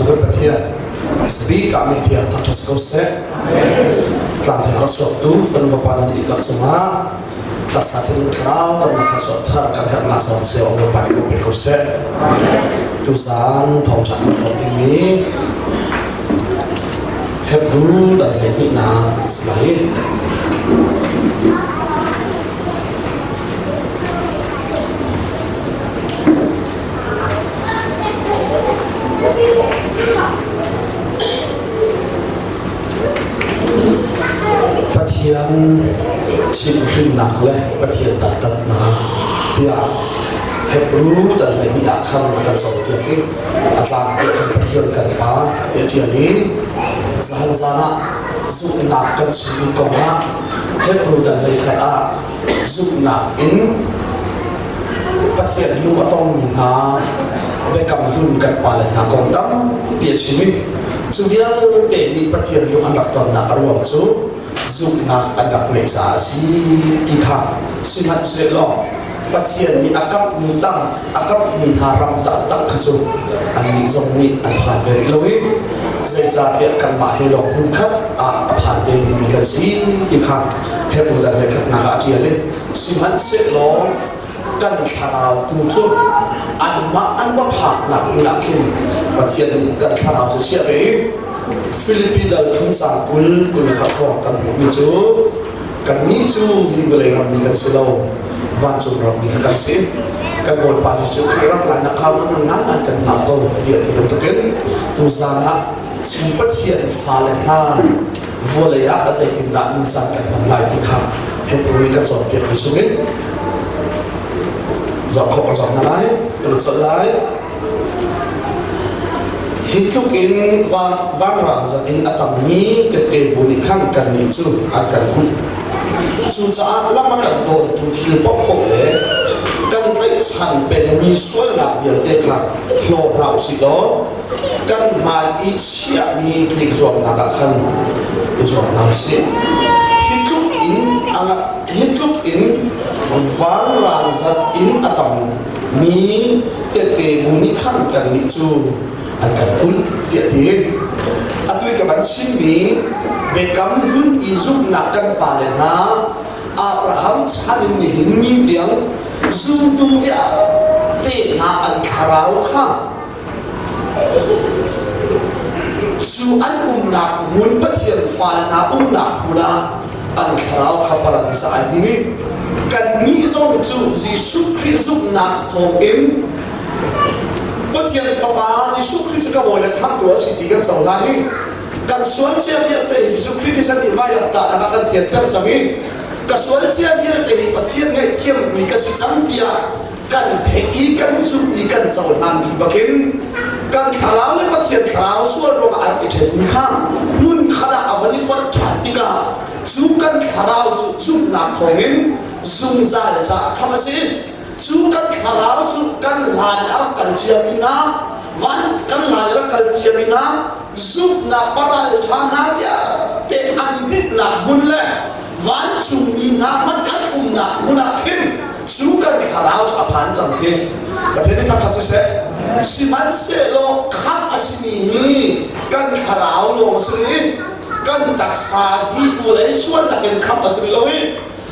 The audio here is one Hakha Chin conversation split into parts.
kan Pathian sabik ah min thiang thangṭhat si ko seh. Tlangtheng a suaktu fanu fapa nan dihlak cungah taksa thinlung thlarau damnak thluachuah thar kan herhnak zawn cio Bawipa nih kan pe ko seh. Tuzaan thawngṭha kan hrawm dingmi Hebrew dal hleihnihnak si lai. Pathian chimhhrinnak le Pathian dantatnak tiah Hebrew dal hleihnih ah khan a kan cawnpiak i a tlangpi khan Pathian kan Pa ti a ṭial i zahan zan ah zumhnak kan chimmi kong ah Hebrew dal hleikhat ah zumhnak in Pathian lung a tongmi hna biakam hlun kan pale hna kong tampi a chim i cu vialte nih Pathian lung an rak tonnak a ruang cu zumhnak an rak ngeih caah a si ti kha sihmanhsehlaw Pathian nih a kamhmi tang a kamhmi hna ram taktak kha cu annih zong nih an phan ve rih lo i zeicahtiah kanmah he lawng hmunkhat ah a phan te dingmi kan si ti kha Hebrew dal le khatnak ah a ṭial i sihmanhsehlaw kan thlarau tu cu anmah an va phaknak hmun ah khin Pathian nih kan thlarau cu chiah ve i Filipi dal thum cang 20 kul kha thawng kan hmuhmi cu kannih cu hi vawlei rammi kan si lo vancung rammi kha kan si kan Bawipa Jesuh Khrih rat lai nak kha ngan ngai kan hngak ko tiah ti bantukin tuzaan ah Chung Pathian fale hna vawlei ah a zeitindah nuncan kan hman lai ti kha Hebrew nih kan cawnpiakmi chungin zoh khawh ka zuam hna lai ka lut colh lai hi tluk in vanrang zat in a tammi tette bu nih khan kannih cu an kan kulh cucaah lam a kan dawntu thil paohpaoh le kan tlaihchan pengmi sualnak vialte kha hlaw hna u sih law kan hmai i chiahmi tlik zuamnak ah khan i zuam hna usih. Hi tluk in hi tluk in vanrang zat in a tammi tette bu nih khan kannih cu an kan kulh tiah a ti. Atu i ka van chimmi biakam hlun i zumhnak kan pale hna Abraham chan in nihin ni tiang zumtu vialte hna an thlarau kha Cu an umnak hmun Pathian fale hna umnak hmun ah an thlarau kha paradis ah ai din i kannih zong cu Jesuh Khrih zumhnak thawngin Pathian Fapa Jesuh Khrih cu ka bawi le khamhtu a si ti kan cohlan i kan sual cia vialte hi Jesuh Khrih thisen nih vailamtahnak a kan thianter cang i ka sual cia vialte hi Pathian ngaihthiammi ka si cang tiah kan theih i kan zumh i kan cohlan dih bakin kan thlarau le Pathian thlarau sual ruangah an i ṭhenmi kha hmun khat ah a van i fonh ṭhan tikah cu kan thlarau cu zumhnak thawngin zungzal caah khamh a si. Cu kan thlarau cu kan hlan i a rak kal ciami hna van kan hlan i rak kal ciami hna zumhnak paral ṭha hna vialte an i dinhnak hmun le vancungmi hna hmanh an umnak hmun ah khin cu kan thlarau cu a phan cang ti Pathian nih thangṭhat siseh sihmanhsehlaw khamh a simi hi kan thlarau lawng a si rih kan taksa hi vawlei sualnak in khamh a si rih lo i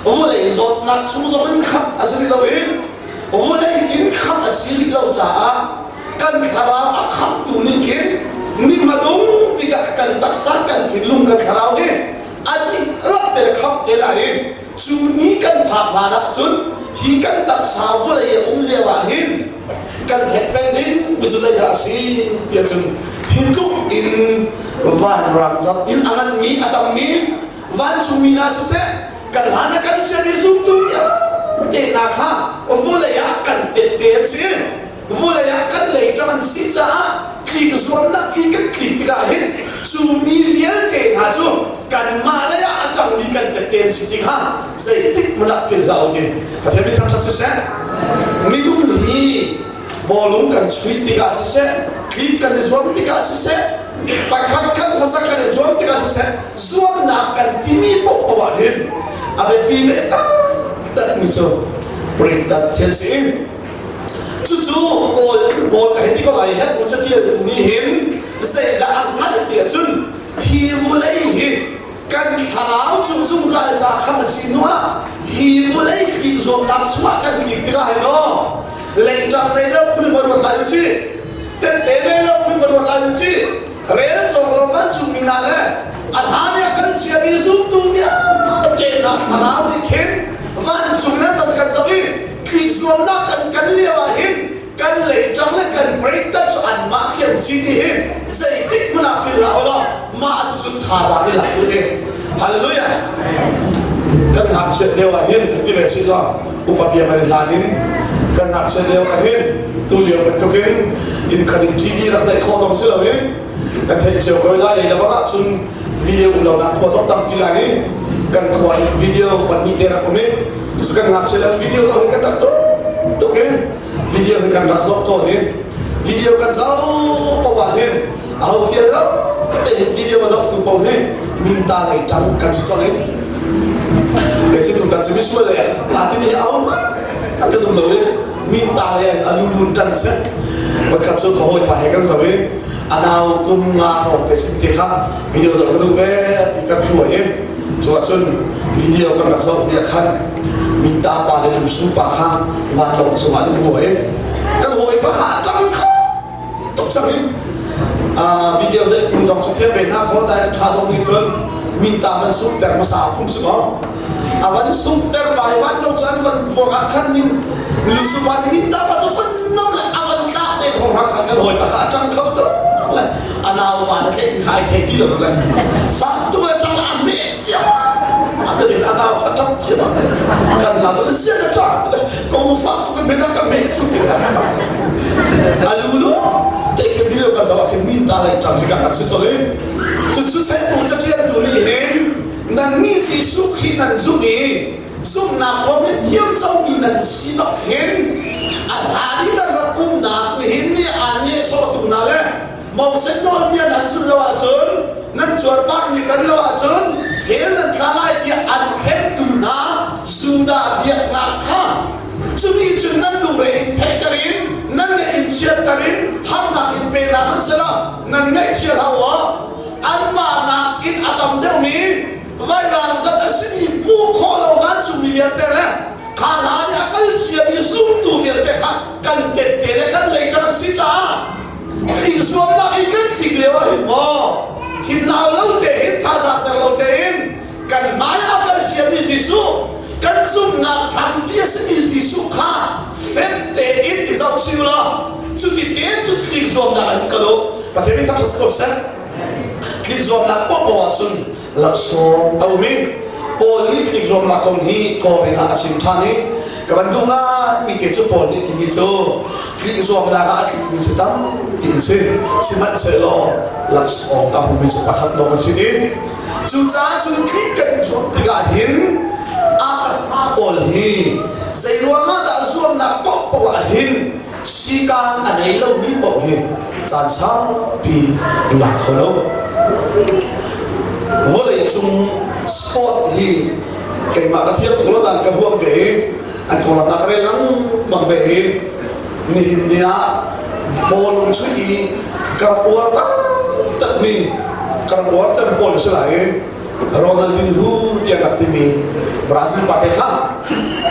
vawlei zawtnak chung zong in khamh a si rih lo i vawlei in khamh a si rih lo caah kan thlarau a khamhtu nih khin ni hmadung tikah kan taksa kan thinlung kan thlarau hi a dihlak te le khamh te lai i cu ni kan phak hlan ah cun hi kan taksa vawlei a um lio ah hin kan theih peng ding mi cu zeidah a si tiah cun hi tluk in vanram zam in a nganmi a tammi vancungmi hna siseh kan hlan ah kan chiami zumtu vialte hna kha vawlei ah kan tette an si Vulei ah kan lei ṭang an si caah tlik zuamnak i kan tlik tikah hin cu mi vialte hna cu kanmah lei ah a ṭangmi kan tette an si ti kha zeitik hmanh ah philh hlah u ti Pathian min thangṭhat siseh minung hi bawlung kan chuih tikah siseh tlik kan i zuam tikah siseh pakhat khat hlasak kan i zuam tikah siseh zuamnak kan timi paohpaoh ah hin a biapi ve taktakmi cu printat thil si Cucu Paul Paul ka hei ti ko lai Hebrew catialtu nih hin Kan thlarau cu zungzal ca khamh a si hnuah hi vawlei tlik zuamnak chungah kan tlik tikah hin aw leiṭang nei lo phun ma ruat lai u ci tette nei lo phun ma ruat lai u ci rel cawk lo vancungmi hna le a hlan i a kan chiami zumtu vialte hna thlarau nih khin vancung in an van kan zoh i tlik zuamnak kan kan lio ah hin kan leiṭang le kan breakdown cu anmah khi an si ti hi zeitik hmanh ah philh hlah ulaw mah cu cun thazaang i lak u ti. Hallelujah! Kan ngakchiat lio ah hin ti ve si law upa bia kan i hlan in kan ngakchiat lio ah hin tu lio bantukin inn khat in TV rak daih khawh zong si lo i kan theih cio ko lai lei lebang ahcun video um lonak khua zong tampi lai i kan khua in video pahnih te rak um i cucu kan ngakchia le video zoh hin kan rak tuk tuk i video hin kan rak zoh tawn i video kan zoh paoh ah hin aho fial lo te hin video a zohtu paoh hi minta lei ṭang kan si colh i kei cu tutan cu misual lei ah timi hi aho hmanh an kan um lo i minta lei ah a lulun ṭan si pakhat cu ka hawipa he kan zoh i a nau kum nga hrawng te sim te kha video zoh ka duh ve ti kan hruai i cu ahcun video kan rak zoh mi ah khan minta pa le lusu pa kha vanlawng cungah an vua i kan hawipa kha a ṭang kho tuk cang i video zeihtu zong cu thiam ve hna kho dai ṭha zong nih cun minta van sumter hmasa phung si ko a van sumter bai van lo cu an van vuak ah khan min lusu pa nih minta pa cu van nom le a van tlak te khong hrang khan kan hawipa kha a ṭang kho tuk le a nau pa na tleih kha ai thei ti lo le fak tuk le ṭang le a meh ciam a ka a nau kha ṭang ciam kan la tu sian a ṭa ko fak tuk in ka meh cu ti a lu lu te khi video kan zoh ah khin min ta lai ṭang hi kan rak si chol i cucu sai pu catial tu nih hin nan nih Jesuh Khrih nan zumh i zumhnak thawng in thiam comi nan si bak hin a hlan i nan rak umnak nihin ni aan nehsawhtu hna le Moses nawlbia nan zulh lo ahcun nan cuarpar nih kan lo ahcun hell nan tla lai tiah an hremtu hna Judah biaknak kha cuti cun nan lungre in theihter in nan ngaih in chiatter in harnak in penak an si lo nan ngaihchia hlah u anmah nakin a tam deuhmi vairang zat a simi hmuh khawh lo vancungmi vialte le kha hna nih a kal ciami zumtu vialte kha kan tette le kan leiṭang an si caah tlik zuamnak i kan tlik lio ah hin maw thinau lo tein thazaang ter lo tein kan hmai ah kal ciami Jesuh kan zumhnak hrampi a simi Jesuh kha fek tein i zoh chih law cuti tein cu tlik zuamnak ah hin kal u Pathian min thangṭhat si ko seh tlik zuamnak paohpaoh ahcun laksawng a um i Paul nih tlik zuamnak kong hi Korin ah a chim ṭhan i ka van duh ngaimi te cu Paul nih timi cu tlik zuamnak ah a tlikmi cu tampi an si sihmanhsehlaw laksawng a hmumi cu pakhat lawng an si ti cucaah cun tlik kan zuam tikah hin a ka pawl hi zei ruangah dah zuamnak paohpaoh ah hin sikaan a nei lomi paoh hi caan saupi lak kho lo. Vawlei cung sport hi keimah ka thiam tuk lo dan ka huam ve i an konglam ka rel lengmang ve i nihin ni ah bawlung chuih i ka rak uar taktakmi ka rak uar cem pawl si lai i Ronaldinho tiah rak timi Brazil pa te kha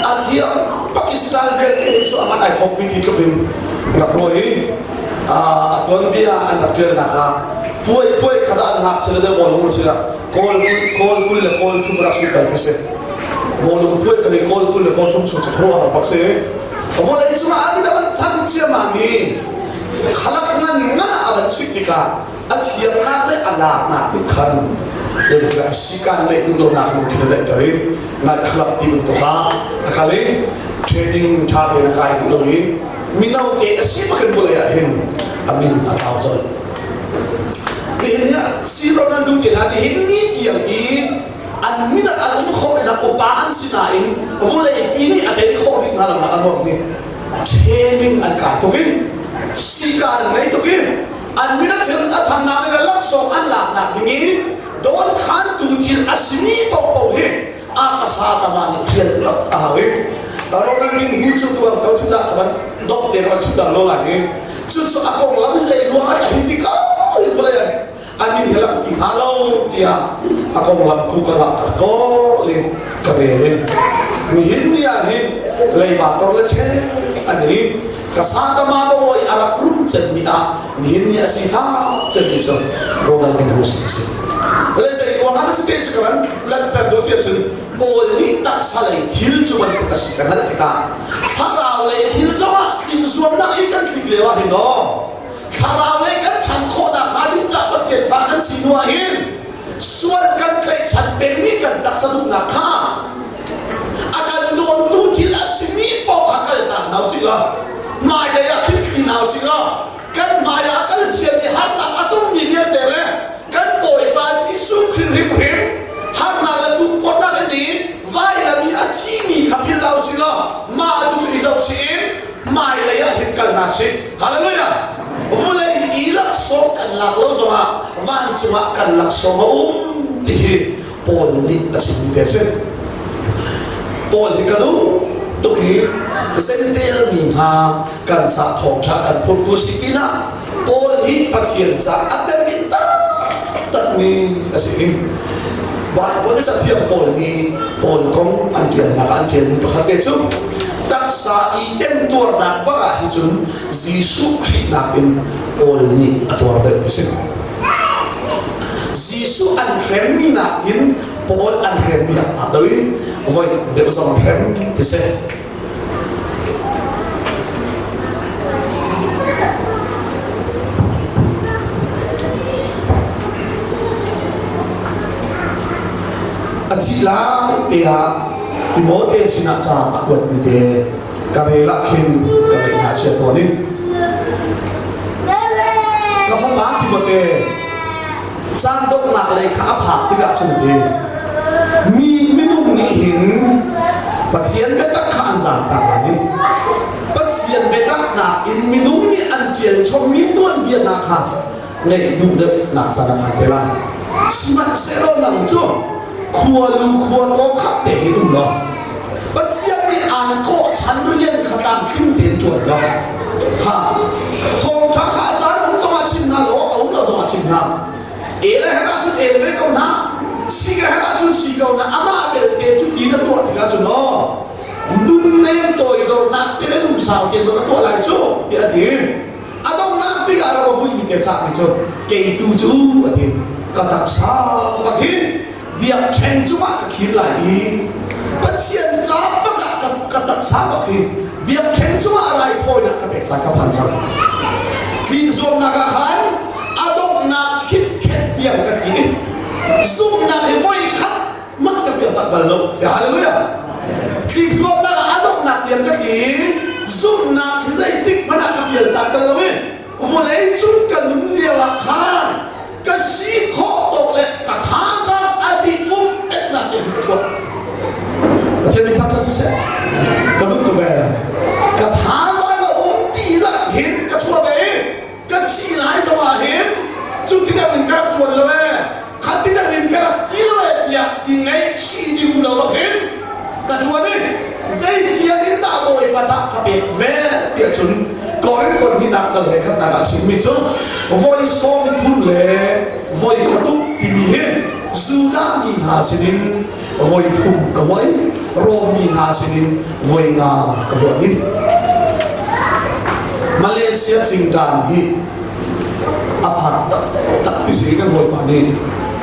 a thiam Pakistan vialte hi cu aman ai thawkmi ti tluk in rak rawi i a tuanbia an rak ṭialnak ah puai puai khat ah an ngakchia le deuh bawlung sila kawl kawl 20 le kawl thum rak sut bal ti si bawlung puai khat i kawl 20 le kawl thum chung cu khuaruahhar bak si vawlei cungah a min a van than ciammam i khalak ngan ngan ah a van chuih tikah a thiamnak le a laknak nih khan zeitindah sikan neih duh lonak lungthin a daihter i night club ti bantuk ah a kal i training ṭha tein a kai duh lo i mino te a si bakin vawlei ah hin a min a tlau colh. Nihin ni ah si Ronaldo te hna nihin ni tiang i an min ah an um khawh rih hna upa an si nain vawlei pi nih a tei khawh rih hna lonak an ruang hi training an kai tuk i sikan an ngei tuk i an min a thil a thannak ding le laksawng an laknak ding i dawnkhantu thil a simi paohpaoh hi a kasa tama nih rial bak a hau i ronald min hu cu tuan to chim dah khaban dok te khaban chim dang lo lai i cu cu a konglam zei ruang a hi ti ko hi vawlei an min hi lam ti hnga lo ti. tiah a konglam Google ah ka kawl i ka rel i nihin ni ah hin leiba tor le chel an i ka satama bawi a rak rum cemmi ah nihin ni a si fak cemmi cu Ronaldinho si ti si. Le zei ruang ah cuti cu ka van lanter duh tiah cun Paul nih taksa lei thil cu bantuk a si ka hngalh tikah thlarau lei thil zongah tling zuamnak i kan tlik lio ah hin aw thlarau lei kan ṭhan khawhnak hnga ding caah Pathian fa kan si hnu ah hin sual kan tlaihchan pengmi kan taksa duhnak kha a kan dawntu thil a simi paoh kha kaltak hna usih law hmailei ah khin thli hna usih law kan hmai ah a kal ciami harnak a tongmi vialte le kan Bawipa Jesuh Khrih hrimhrim harnak le tukforhnak in i vailam i a thimi kha philh hlah usih law mah cu cu i zohchih in hmailei ah hin kal hna sih. Hallelujah! Vulei i laksawng kan lak lo zongah vancung ah kan laksawng a um ti hi Paul nih a chim te a si. Paul hi ka duh tuk hi Zentel mi hna kan ca thawngṭha kan phurtu si pinah Paul hi Pathian ca a tel in taktakmi a si. Bible cathiang pawl nih Paul kong an ṭialnak ah an ṭialmi pakhat te cu taksa i temtuarnak bak ah hi cun Jesuh Khrih nakin Paul nih a tuar deuh ti si. Jesuh an hremmi nakin Paul an hremmi ah aa do i voi deuh zong hrem ti si. A thih lai te ah Timote sinah ca a kuatmi te ka rel ah khin ka ngaih hna chia tawn i ka fapa Timote caan donghnak lei kha a phak tikah cun ti mi minung nih hin Pathian biatak kha an zaamtak lai i Pathian biatak nakin minung nih an ṭial chommi tuanbia hna kha ngaih duh deuhnak caan a phan te lai. Sihmanhsehlaw nang cu khualu khua taw khat te hi um law Pathian nih aan kawh chan rian kha tlamtling tein ṭuan law kha thawngṭha kha a caan a um zongah chim hna law a um lo zongah chim hna. El a herh ahcun el ve ko hna si ka herh ahcun si ko hna amah belte cu ti na tuah tikah cun aw nunnem toidornak te le lungsau tein na tuah lai cu tiah a ti. A donghnak bik ah ram a vuimi te cahmi cu kei tu cu a ti ka taksa bak hi biakṭheng cungah ka khim lai i Pathian ca bak ah ka, ka taksa bak hi biakṭheng cungah raithawinak ka pek caan ka phan cang. Tlin zuamnak ah khan a donghnak khitkhet tiang ka tli i zumhnak hi voi khat mak ka pial tak bal lo. Hallelujah. Tlik zuamnak ah a donghnak tiang ka tli zumhnak hi zeitik hmanh ah ka pial tak bal lo i vawlei cung ka nun lio ah khan ka si khawh tawk le ka thazaang a dih um etnak te ka chuak. Pathian min thangṭhat siseh. Ka duh tuk ee. Ka thazaang a um ti lak hin ka chuak ve i ka thi lai zong ah hin cu ti deuh in ka rak ṭuan lo ee kha ti deuh in ka rak ti lo ee tiah i ngaihchih ding um lo bak hin ka ṭuan i zeitiang in dah Bawipa cah ka pek ve tiah cun Korin kuan hnihnak dal he khatnak ah chimmi cu voi 30 le voi kua timi hi Judah mi hna sinin voi thum ka huai Rom mi hna sinin voi nga ka huat hi Malaysia cingdan hi a fak taktak ti si kan hawipa nih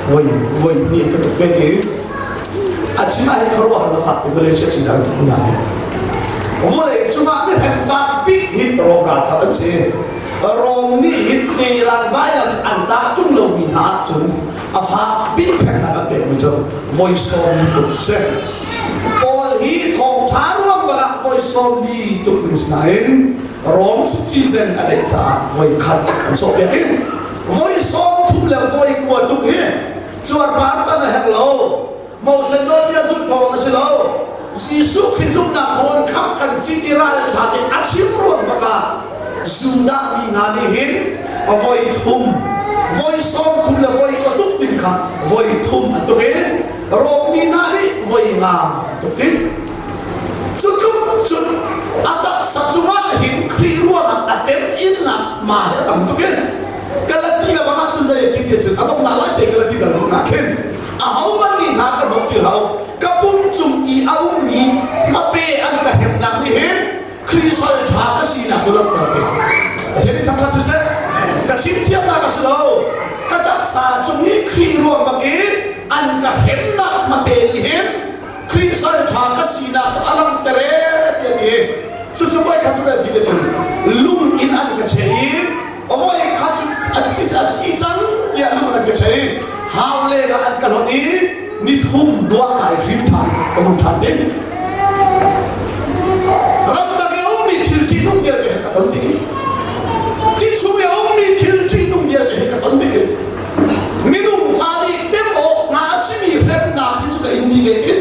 voi voi hnih ka tuk ve ti a chim ah hin khuaruahhar na fak ti Malaysia cingdan tuk hna hi vulei cungah mi hrem fak bik hi Rom ralkap an si Rom nih hin teran vailam an tah ṭung lomi hna ahcun a fak bik hremnak an pekmi cu voi sawm tuk si. Paul hi thawngṭha ruang bak ah voi sawm li tuk ding si nain Rom citizen a neih caah voi khat an sawhpiak i voi 30 le voi kua tuk hi cuarpar tan a herh lo. Moses nawlbia zulh thawng a si lo. Jesuh Khrih zumhnak thawng khamh kan si ti ralṭha te a chim ruang bak ah Judah mi hna nih hin voi thum, voi 30 le voi ka tuk ding kha voi thum an tuk i Rom mi hna nih voi nga an tuk ti. Cu tluk cun a taksa cungah hin Khrih ruangah a tem innak ma hi a tam tuk i Galati le bang ahcun zei a ti ti cun a donghnak lai te Galati dal donghnak khin. taksa cung i Khrih ruang bak i an ka hremnak hmape nih hin Khrih sal ṭha ka sinak cu a langhter ee tiah a ti. Cucu voikhat cu ti te cun lung in an ka cheh i voikhat cu an si an thi cang tiah lung an ka cheh i hau leng ah an ka hlonh i nithum duah kai hrim ṭhan ka hung ṭhan te. Ramdang i a ummi thil ṭihnung vialte he ka ton ding i ti chung i a ummi thil ṭihnung vialte he ka ton ding i minung fa nih tem awk hna a simi hremnak hi cu ka in dih ve tin.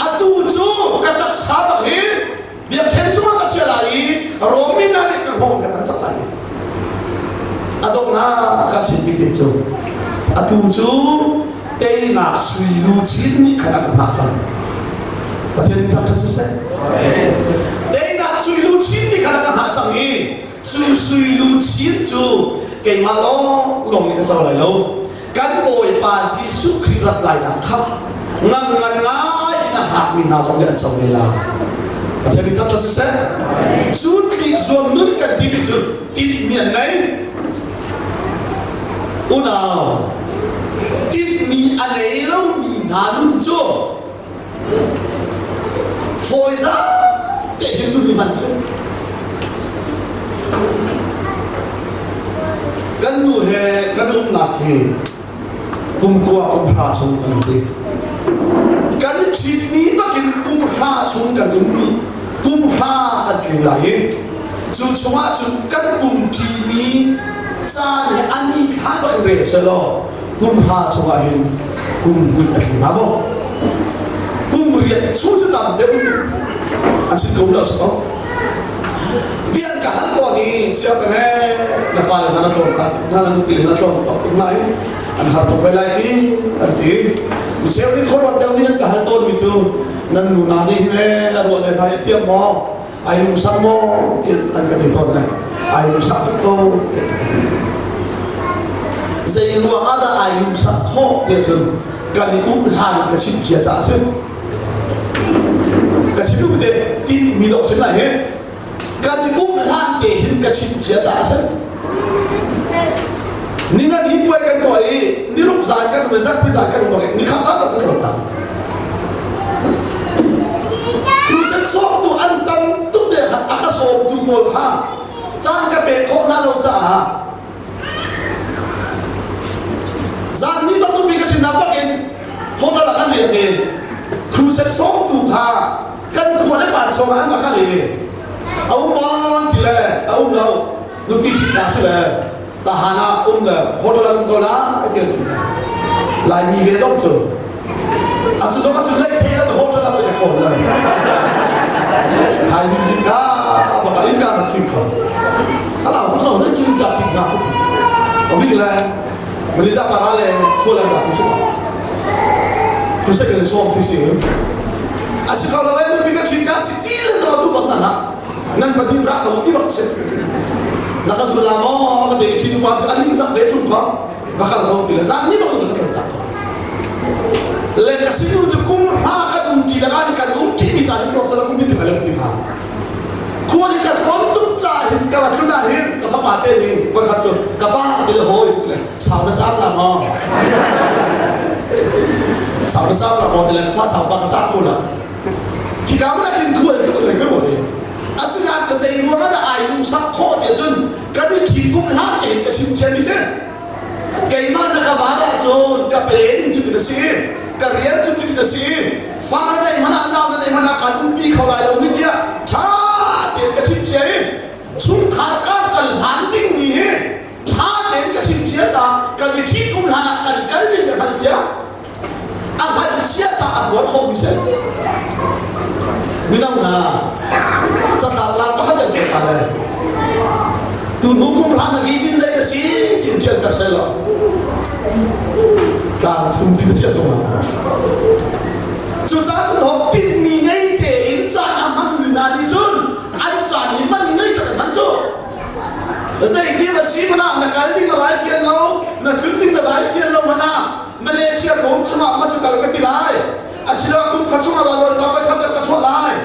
Atu cu ka taksa bak hi biakṭheng cungah ka chia lai i Rom mi hna nih ka hngawng ka tan cak lai. A donghnak ka chimmi te cu atu cu teinak sui luchin nih khan a kan hngah cang. Pathian nih thangṭhat siseh. Teinak sui luchin nih khan a kan hngah cang i cu sui luchin cu keimah lawng lawng nih ka co lai lo. Kan Bawipa Jesuh Khrih rat lainak kha ngan ngan ngai in a hngakmi hna zong nih an co ve lai. Pathian nih thangṭhat siseh. Cu tlik zuam nun kan timi cu tinhmi an ngei. Unau, tinhmi a nei lomi hna nun cu fawizaang te hin nun hi hman cu. Kan nu he kan umnak hi kum kua kum hra chung kan um ti. Kan i ṭhitmi bakin kum hra chung kan ummi kum hra kan tling lai i cu chungah cun kan umṭimi caan hi an i thla bakin rel selaw kum hra chungah hin kum hnih a tling hnga maw? Kum riat chung cu tam deuh an si ko lo si ko. Bian ka han tawn i siap he na fale hna na tlawn tak hna na nupi le na tlawn tok tuk lai an har tuk ve lai ti an ti. Mi cheu nih khuaruat deuh nih an ka hal tawn mi cu nan nu na nih hin ee a ruah le thai thiam maw ai lungsak maw ti an ka ti tawn le ai lungsak tuk ko ti an ka ti. Zei ruang ah dah ai lungsak khawh ti cun kan i um hlan in ka chim cia caah a si. Ka chim duh te ti mi dawh sim lai hi kan i um hlan te hin ka chim cia caah a si. Ninga ni puai kan tuah i niruk zan kan um i zarhpi zan kan um bak ni khat zan bak ka tlawn ta. Crusade sawmtu an tam tuk te kha a ka sawmtu pawl kha caan ka pek khawh hna lo caah Zan ni bantuk mi ka ṭhinnak bak in hotel ah kan riak i crusade sawmtu kha kan khua le pa chungah an va kal i a um maw ti le a um lo nupi ṭhit hna si le tahan ah um le hotel ah um ko lai ti an ti hna Laimi ve zong cu a cu zong a cu lei thei la hotel ah ka kawl lai thaizing zing ka baka in ka rak kim ko alau tu zong dai cun ka kim ka ku abik le Malaysia para le khual an ra ti si ku se kan som ti si a si kho lo ai nu ka thin ka si ti le to tu bak na nan padin ra kho ti bak si na ka zul la mo ka te thin pa aning zak ve tum kha va kal ko ti le zan ni bak ka tlon tak ko le ka sinu cu kum hra kan um ti le kan kan um ti mi ca hin tuak sala kum ti ma ti kha khua ni ka tlawn tuk ca hin ka va tlun ah hin ka fapa te nih pakhat cu ka pa ti le hawi ti le sau na sam la maw sau na sam la maw ti le ka fa sau pa ka cak ko la ti khi ka mana hin khual cu kan ka ruah asinain ka zei ruang ah dah ai lungsak khawh ti cun kan i ṭhi kum hlan tein ka chim thiam mi si keimah na ka van ahcun ka pe ding cu tin a si ka rian cu cutin a si fa na neih hmanh ah nau na neih hmanh ah kaan umpi kho lai lo hi tiah ṭha tein ka chim cia i chungkhar kan kal hlan ding mi hi ṭha tein ka chim cia caah kan i ṭhit um hlan ah kan kal ding ka hngalh cia a hngalh cia caah a tuar khomi si mino hna catlap lak pakhat an pek hna le tu hnu kum hra na vision zei na si tiin ṭial ter seh law tlang thum ti na ṭial ko ma cucaah cun ho tinhmi ngei tein caan a hmangmi hna nih cun an caan hi man ngei tak an hman cu Zeitin a si hmanh ah na kal ding na vai fian lo, na tlun ding na vai fian lo hmanh ah Malaysia kum chungah ma cu kal ka ti lai. Asiloah kum khat chungah Baibal ca voi khat tal ka chuah lai.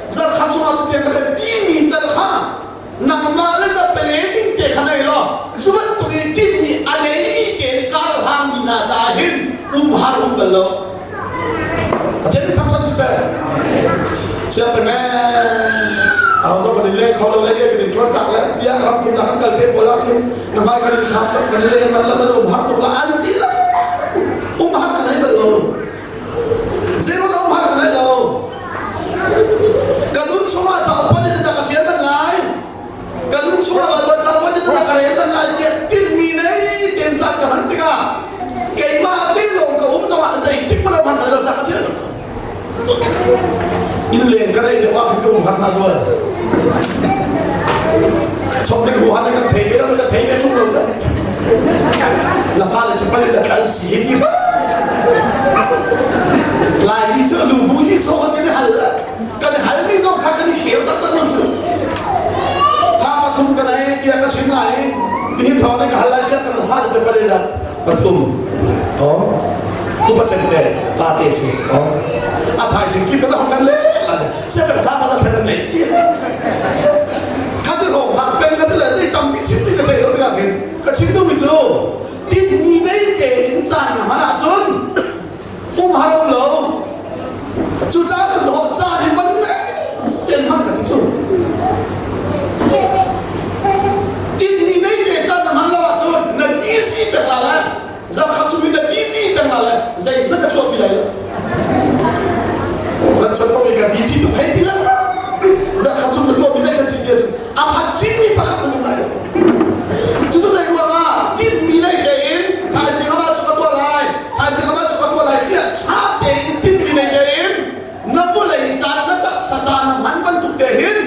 Zarh khat chungah cu tiang ka tel timi tal kha nangmah le na pele ding te kha nei law cu bantuk i tinhmi a neimi tein. kho lo le kan in ṭuan tak le tiah ram thumnak kan kal te pawl ah khin na hmai kan in khap kan in leng man lo na um har tuk la an ti lo. Um har kan ai bal lo. Zeiruang dah um har kan ai lo? Ka nun chungah cauk pawl in ka ṭial bal lai. Ka nun chungah Baibal ca pawl in ka rel bal lai tiah tinhmi nei tein caan ka hman tikah keimah te lawng ka um zongah zeitik hmanh ah hman lo ca ka ṭial bal ko. Inn leng ka neih deuh ah khin ka um har hna zual. Chom ding ruhan kan thei ve lo ka thei ve ṭung lo le. Na fale cu pali za tlan si hi ti. Laimi cu lu bu hi so kan i hal le kan i halmi zong kha kan i khel taktak lo cu. Tha pathum ka nei tiah ka chim lai i tihin thawng nih ka hal lai siah kan fale cu pali za pathum. Oh. Upa cem te pa te si. Oh. A thaizing kip kan hong kan le lan se kan fa pa za thlen nei ti. Khati rong hang peng ka sile zei tampi chim ti ka thei lo tikah khin ka chim duhmi cu tinhmi nei tein caan na hman ahcun um har um lo. Cucaah cun hawh caan hi man nei ten hman ka ti cu. Tinhmi nei te caan na hman lo ahcun na busy peng la lai. Zarkhat chung in na busy peng la lai. Zeihmanh na chuahpi lai lo. Kan chon ko ka busy tuk hei ti lang zarkhat chung na tuahmi zei kan si ti ahcun a phat ṭinmi pakhat na um lai lo. Cucu zei ruangah tinhmi nei tein thaizing amah cu ka tuah lai, thaizing amah cu ka tuah lai tiah ṭha tein tinhmi nei tein na vawlei caan na taksa caan na hman bantuk te hin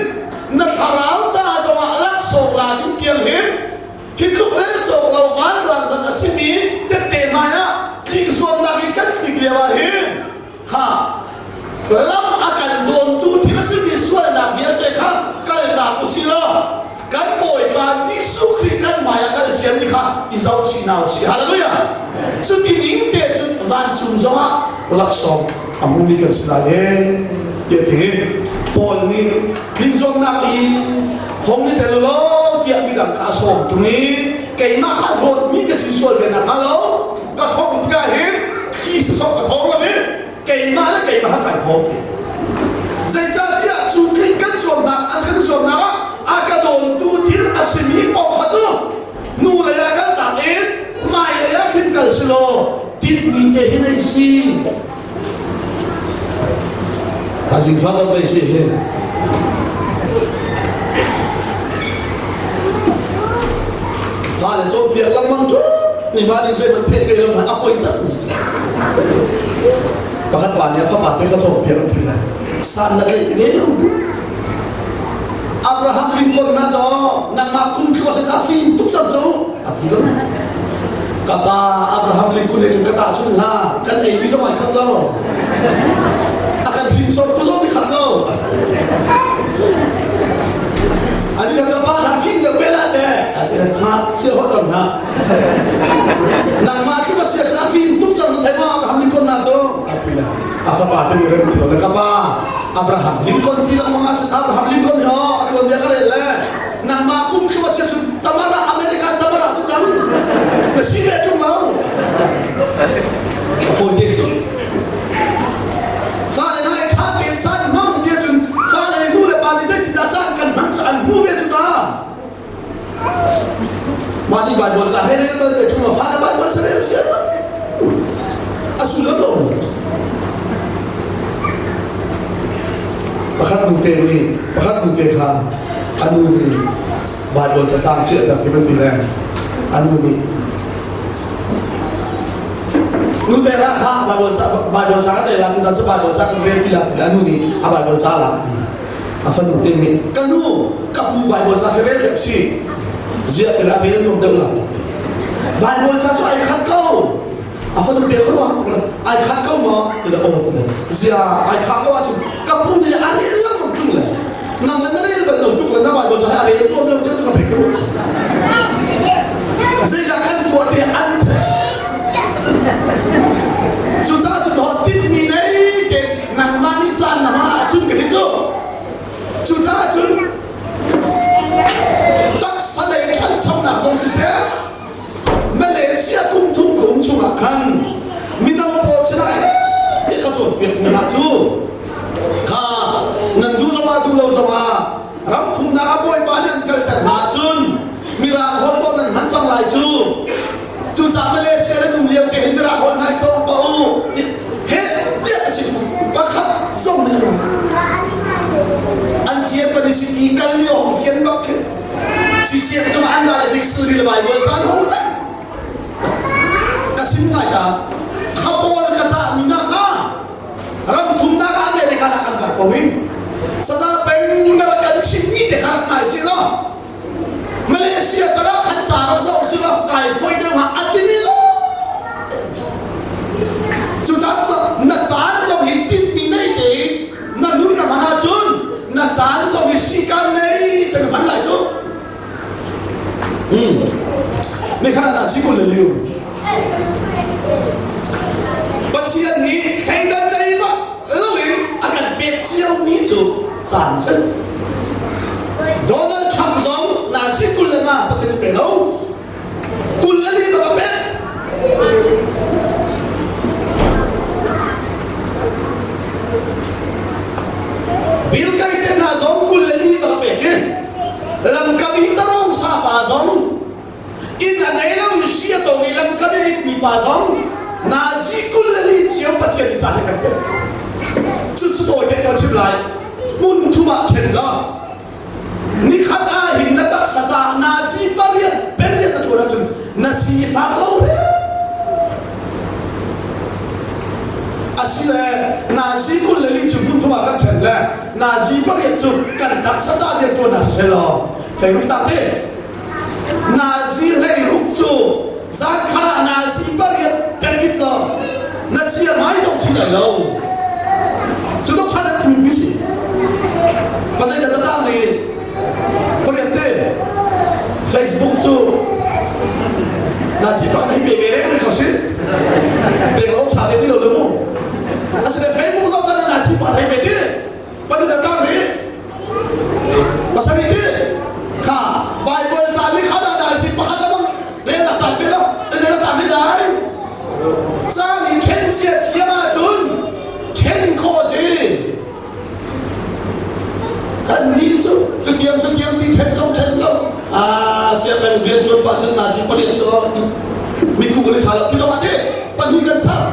na thlarau ca zongah laksawng la ding tiang hin hi tluk rel cawk lo vanrang zat a simi tette hmai ah tlik zuamnak in kan tlik lio ah hin kha lam a kan dawntu thil a simi sualnak vialte kha kaltak usih law kan Bawipa Jesuh Khrih kan hmai ah kal ciami kha i zohchih hna usih. Hallelujah! Cuti ning te cun vancung zongah laksawng a hmumi kan si lai ee tiah ti Paul nih tlinzuamnak i hong i tel law tiah midang kha a sawm tung i keimah kha hlawtmi ka si sual ve nakhnga lo ka thawng tikah hin thli sawsawh ka thawng lo i keimah le keimah kha kai thawng ti. Zeicahtiah cu tling kan zuamnak an kan zuamnak ah a ka dawntu thil a simi paoh kha cu nu lei ah kal tak in hmai lei ah khin kal si law tinhmi te hi nei si. Thaizing fa dam nei si hi. Fale cawnpiak lengmang ṭun ni ma nih zeihmanh theih ve lo hmanh a poi tak pakhat pa nih a fapa te kha cawnpiak an ti lai san na tlaih ve lo Abraham Lincoln na cu nangmah kum thlu a a fim tuk cang cu a ti lo ka pa Abraham Lincoln he cun ka tahchun hlah kan ei mi zong ai khat lo a kan hrinsor tu zong ti khat lo ani ka pa kha fim deuh ve la te ma sia ho tam ha nangmah tluk a sia cun a fim tuk cang na thei ma Abraham Lincoln na cu a ti le a fapa te nih rem thilo na ka pa Abraham Lincoln ti lengmang ahcun Abraham Lincoln hi aw a tuanbia ka rel le nangmah kum thlu a si ahcun tamara America tamara si cang na si ve ṭung lo a fawi te cu fale hna i ṭha tein caan hmang ti ahcun fale nih nu le pa nih zeitindah caan kan hman cu an hmu ve cu ta Mah nih Baibal ca he rel bal ve ṭung lo fale Baibal ca rel fial a sullam lo pakhat nu te nih pakhat nu te kha a nu nih Baibal ca caang chiahter ti ban ti le a nu nih nu te ra kha Baibal ca Baibal ca kan la ti cu Baibal ca kan rel pi la ti le a nu nih a Baibal ca lak ti a fanu te nih ka nu ka pu Baibal ca khi rel deuh si ziah ti la rel nuam deuh la ti Baibal ca cu ai khat ko a fanu te khuaruah tuk le ai khat ko maw ti le aw ti le zia ai khah ko ahcun ka pu nih a rel lengmang tung le nang le na rel bal lo tuk le na Baibal ca hi a rel nuam lo deuh ka pei ka ruah zeidah kan tuah ti an cucaah cun hawt tinhmi nei te nangmah nih caan na hman ahcun ka ti cu cucaah cun taksa lei ṭhanchonak zong siseh Malaysia kum thum ka um chungah khan mino pawl sinah he ti ka cawnpiak hna cu kha nan duh zongah duh lo zongah ram thumnak ah bawi. nan hman cang lai cu. Cucaah Malaysia nan um lio te hin Mirang holh hna i cawng pa u. He tiah ka chim pakhat zong nih an an thian kan i sin i kal lio hong fian bak khi. CCM zong an ra le dictionary le Bible caan hong ka chim ngai ta. Kha pawl ka cah mi na kha ram thumnak ah America ah kan vai ko i saza peng na rak kan chimmi te kha rak ngai si law Malaysia tara khan ca rak zoh si law kai foi deuh hnga a timi lo. Cucaah na caan zong hi tinhmi nei te na nun na hman ahcun na caan zong hi sikan nei te na hman lai cu. Nikhat ah si kul le liu. Pathian nih thleidan nei bak loin a kan pek ciomi cu caan si. Donald Trump zong na si 25 Pathian pe lo. 24 bak a pek. Bill Gates te hna zong 24 bak a pek i lamkam i tarong sa pa zong inn a nei lo i si a tong i lamkam i mi pa zong nazi 24 cio Pathian nih caan a kan pek. Cucu tawi te ka chim lai. Hmun thum ah ṭhen law Nikhat ah hin na taksa caah nazi pariat pariat na ṭuan ahcun na sifak lo re. Asile nazi 24 cu hmun thum ah kan ṭhen le nazi pariat cu kan taksa ca rian ṭuan ah siseh law hleiruk tak te. Nazi 16 cu zan khat ah nazi pariat pekit law na chia mai zong thi lai lo. Cu tuk chan an phu si. Pasal da tang ni pariat te Facebook cu nazi pakhat hei pe ve reng ko si. Pe lo tha te ti lo le mu. Asile Facebook zong chan nazi pakhat hei pe ti. Pasal da tang ni Pasarih ti kha Bible ca nih kha dah dah si pakhat le bang rel dah caan pe lo te rel dah ni lai. Caan i ṭhen cia thiam ahcun ṭhen khawh si. Kan nih cu cutiang cutiang ti ṭhen zong ṭhen lo. Ah sia peng rian ṭuan pah cun na si pariat cu miku kan i thla lo ti zong ah ti pahnih kan char.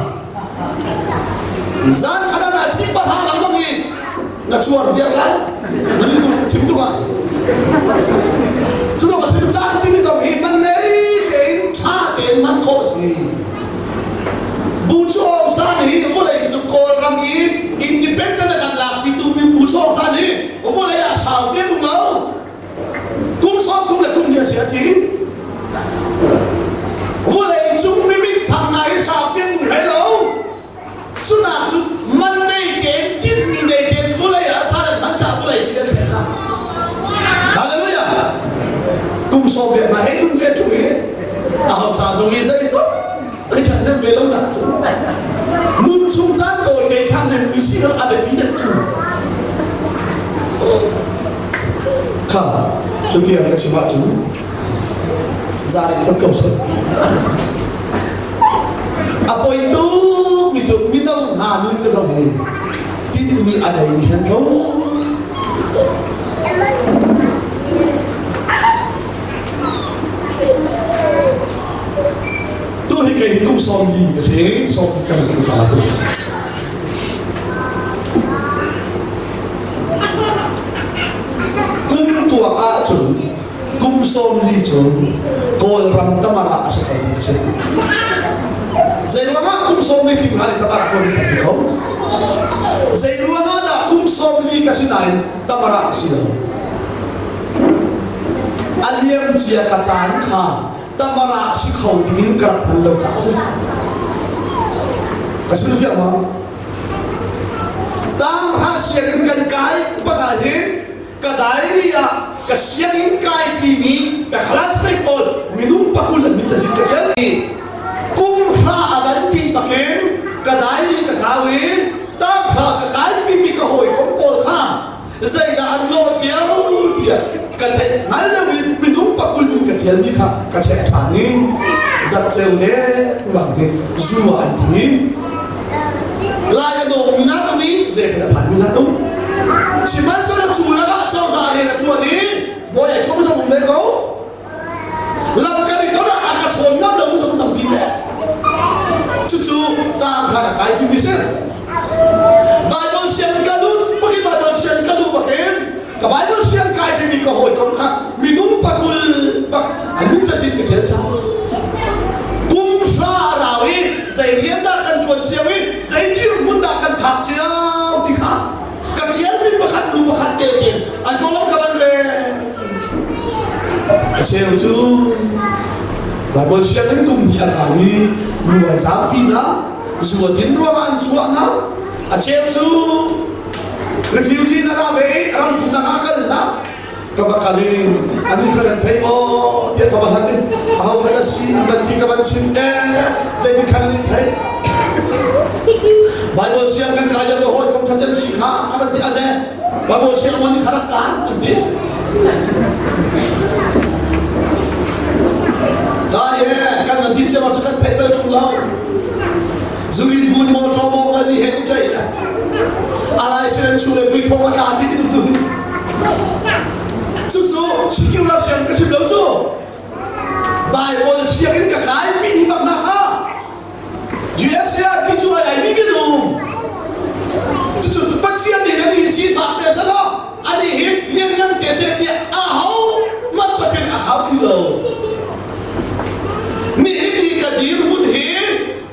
Zan khat ah na si pahra lengmang i na cuar viar lai na min ka chim tuk ah cu ka chim caan timi zong hi man nei tein ṭha tein man khawh si. Bu Chu Aung San hi vawlei cu Kawlram i independent a kan lakpitu Bu Chu Aung San hi vawlei ah sau pian tung lo. Kum 30 le kum hnih a si a thi. Vawlei cung mi minthang hna hi sau pian tung hlei lo. Cunak cu man nei tein tinhmi nei tein vawlei ah caan an hman caah vawlei nih an theih hna. Hallelujah! Kum 80 hna hei nun ve ṭung i aho ca zong i zeizong hei ṭhathnem ve lo nak cu nun chung caan tawi te ṭhathnem mi si kha a biapi deuh cu. Kha cutiang ka chim ahcun zaring phot ko seh. A poi tuk mi cu mino hna nun ka zoh hi tinhmi a neimi han tlo. Tu hi kei hi kum 40 ka si, 40 ka man thla tu. Kum tuak ahcun kum 40 cu Kawlram tamara a si kho ding a si. Zeiruangah kum 40 tling hlan in tamara tuan in tampi kho? Zeiruangah dah kum 40 ka si nain tamara ka si lo? A liam cia ka caan kha tamara si kho ding in ka rak hman lo caah a si. Ka chim fiang ma? Tanghra sianginn kan kai bak ah hin ka diary ah ka sianginn kai timi ka classmate pawl minung pakul an min cazin ka ṭial. Kum hra a van ti bakin ka diary ka kau i tanghra ka kai pimi ka hawikom pawl kha zeidah an lawh cio tiah ka theih hngal deuh in minung pakul in ka ṭialmi kha ka check ṭhan i zatceu dengmang hi zu ah an thi. Lai a dawmi na tum i zeitin a phanmi na tum. Sihmanhsehlaw cu lakah cozah rian a ṭuan i bawi a chung zong um ve ko. khan a kai pimi si. Bible siang ka lut bakin Bible siang ka luh bakin ka Bible siang kai pimi ka hawikom kha minung pakul bak an min cazin ka ṭhial ṭhan. Kum hra a rau i zei rian dah kan ṭuan cio i zei dirhmun dah kan phak cio ti kha ka ṭialmi pakhat hnu pakhat te tein an konglam ka van rel. A cheu cu Bible sianginn kum hnih a kai i nu an zaampi hna, zu a din ruangah an chuah hna. A cheu cu refugee na ra ve i ram thumnak ah kal hna. Ka va kal i ani kha nan thei maw tiah ka va hlat i aho kha na si an van ti ka van chim eh zeitin khan nih thei. Bible siang kan kai lio ka hawikom kha cem si kha a van ti a ze Bible siang mon kha rak kaan an ti. Da ye kan nan ti cia cu kan theih bal ṭung lo. Zurin bun motor mong le mi he ni ṭai le. Alai sinan chu le thui thong a tla ti tin tu. Cucu secular siang ka chim lo cu. Bible sianginn ka kai mi ni bak na kha. USA ah ti cu ai ai mi minung. Cucu Pathian nih nan hi sifak te selaw ani hi lianngan te se tiah aho man Pathian a hau ti lo. Nihin ni ka dirhmun hi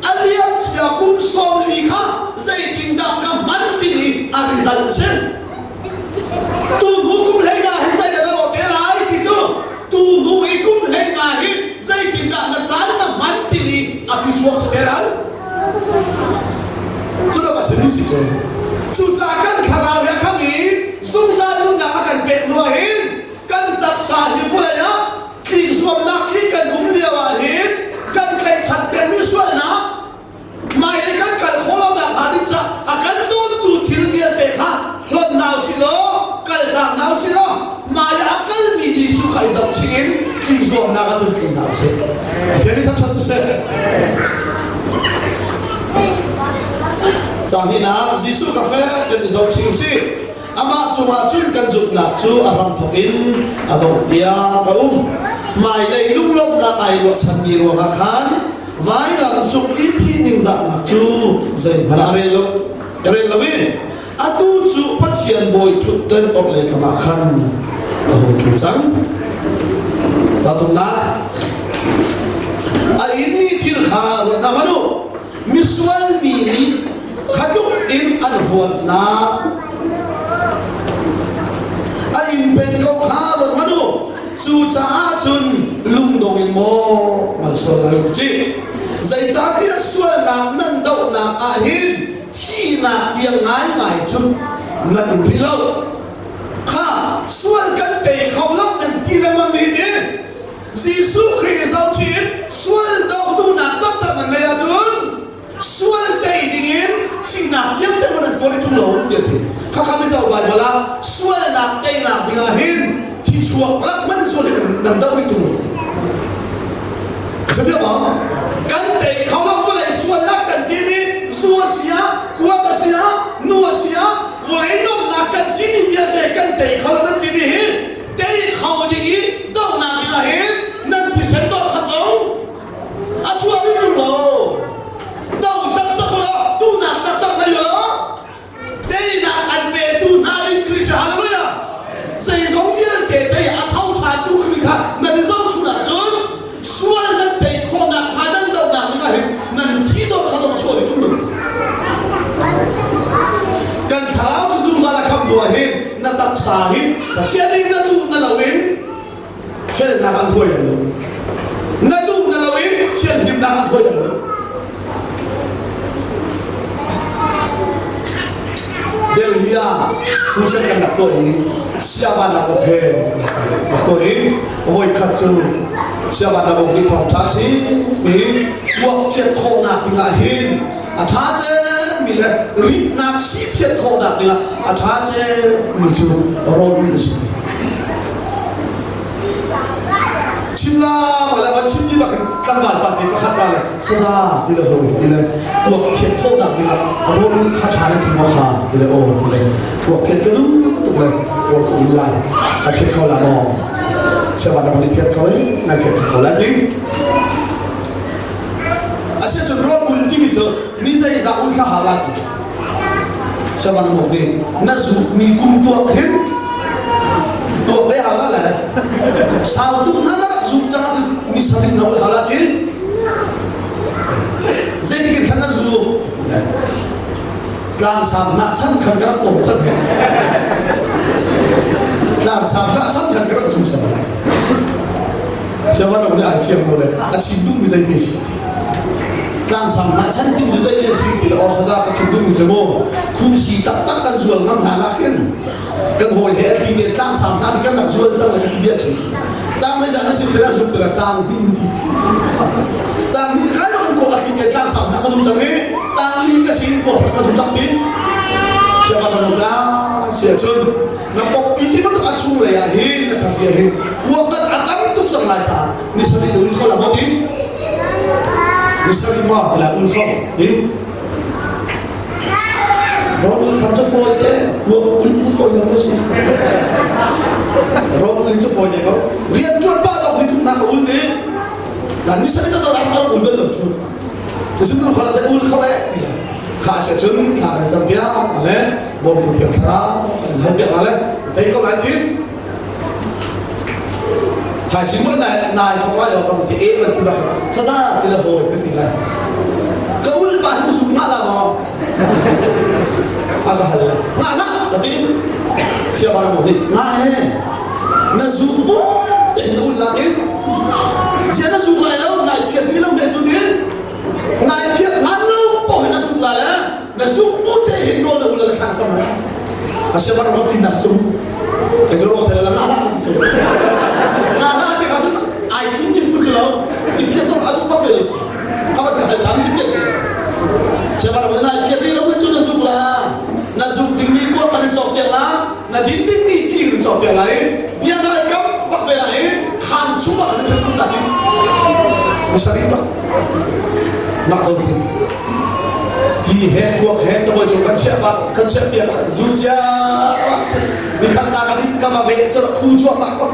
a liam cia kum 40 kha zeitindah ka hman timi a result a si. Tu hnu kum 15 hin zeidah na lawh te lai ti cu tu hnu i kum 15 hi zeitindah na caan na hman timi a phichuak si te lai. Cu dah a si si cu. Cucaah kan thlarau he kham i zungzal nunnak a kan pek hnu ah hin kan taksa hi vawlei ah tlik zuamnak i kan um lio ah hin kan tlaihchan pengmi sualnak hmailei kan kal khawh lonak hnga ding caah a kan dawntu thil vialte kha hlawt hna usih law kaltak hna usih law hmai ah a kalmi Jesuh kha i zohchih in tli zuamnak ah cun tli hna usih. Pathian nih thangṭhat siseh. Caang hnihnak Jesuh ka fek kan i zohchih usih. Amah cungah cun kan zumhnak cu a hramthawk in a dongh tiang a um. Hmailei lunglawmhnak ai ruahchanmi ruangah khan vailam cung i thih ningzahnak cu zeihmanh ah a rel lo a rel lo i atu cu Pathian bawi ṭhutdan orhlei kam ah khan a hung ṭhu cang. Pathumnak a inmi thil kha ruat hna hmanh u. Misual mi nih kha tluk in an huatnak a in peng ko kha ruat hmanh u. Cucaah cun lungdong in maw malsual lai u cih. Zeicahtiah sualnak nan dohnak ah hin thihnak tiang ngaingai cu nan um rih lo. Kha sual kan tei kho lo nan ti lengmang mi nih Jesuh Khrih zohchih in sual doh duhnak taktak nan ngeih ahcun sual tei dingin thihnak thiamthiam in an tuar i ṭung lo ti a ti. Khakha Mizo Baibal ah sualnak teinak dingah hin thi chuak lak hmanh in sual hi nan doh i ṭung lo ti. A si maw? Kan tei kho lo vawlei sualnak kan timi zu a si ah, kuak a si ah, nu a si ah, vawlei nomnak kan timi vialte kan tei kho lo nan timi hi tei kho ding i dohnak dingah hin nan thisen dawh kha zong a chuah ding ṭung lo do taktak u law duhnak taktak nei u law teinak an petu hna ding Khrih hallelujah zeizong vialte tei a tho ṭhantu Khrih kha nan i zohchun ahcun sual nan tei khawhnak hnga nan dohnak ding ah hin nan thi dawt kha dawh chuah ding ṭung lo kan thlarau cu zungzal a khamh hnu ah hin na taksa hi Pathian nih na duh na loin felnak an hruai lai lo na duh na lo in thianhlimnak an hruai lai lo Delhi ah tuchan kan rak tuah i Siaban Abok he rak tuah i voi khat cu Siaban Abok nih thawngṭha chimmi kuak phiat khawhnak dingah hin a ṭha cemmi le ritnak sii phiat khawhnak dingah a ṭha cemmi cu rawl a si. Chim la wala van chim ti bak in tlangval pa te pakhat pa le saza ti le hawi ti le kuak phiat khawhnak dingah rawl kha ṭha na ti maw kha ti le aw ti le kuak phiat ka duh tuk le rawl ka ul lai a phiat kho la maw siaban na von i phiat kho e nai phiat kho la ti asicun rawl ul timi cu. Ni zeizah un thla hala ti. Saban mok ding na zuk mi kum tuak hin tuak ve hala le sau tuk na rak zuk cang ahcun ni sarih na ul hala ti. Zeitik in thlan na zu ti le tlangsam na chan khan ka rak tom cang he tlangsam na chan khan ka rak zum cang siavan nih ai fiang ko le a chim duhmi zei mi si ti tlangsam na chan tim cu zei mi si ti le or saza ka chim duhmi cu mu khumsi taktak kan zual ngam hna nak hin kan hawi he a thli te tlangsam hna kan rak zual cang le ka ti bia si tang le zan na si thila zuk tila tang ding ti tang ding khai ma kan ko a thli te tlangsam hna ka zum cang i tang li ka sin ko ka zum cang ti siapa na ta sia chun na pokpi ti bantuk a chung lei ah hin na thak hin kuak dat a tam tuk cang lai caah ni sarih na ul kho la maw ti ni sarih ma ti la ul kho ti Rawl tham cu fawi te, kuak ul u fawi lo si. Rawl ul cu fawi te ko. Rian ṭuan pah zong hi thumnak ka ul ti. Nan mi sani ta rak rak ul bal lo cu. Nisim tu khala te ul kho eh ti la. Kha se cun thla kan cam piak ale bawmtu thiang thlarau kan hal piak ale tei ko lai ti. Thaizing mo nai nai thok lai lo ka ti e ban ti bak saza ti la hawi ka ti lai ka ul pa hin suk nga la maw a ka hal la nga la ka ti sia ba mo ti nga he na zu bu te na ul la ti sia na zu lai lo nai phiat mi lo ne chu ti nai phiat hlan lo po hin na suk la le na zuk bu te hin rawl na ul la thlang cham lai a sia ba mo fin nak sum ke zo ro thela nga la ti chu nga la ti ka chu ai thim tim ku chu lo ti phia chong adu bak ve lo chu ka bat ka hal tam sim te sia ba mo na phia ni lo chu na zuk la na zuk ding mi ko kan chok piak la na din ding mi thi kan chok piak lai bia na kam bak ve lai khan chu ba kan kan tum tak in misari bak nak ko ti ti he kuak he cabuai cung kan chiah bak kan chiah piak zu cia bak nikhat nak a dih ka va ve cu khu cuahmah ko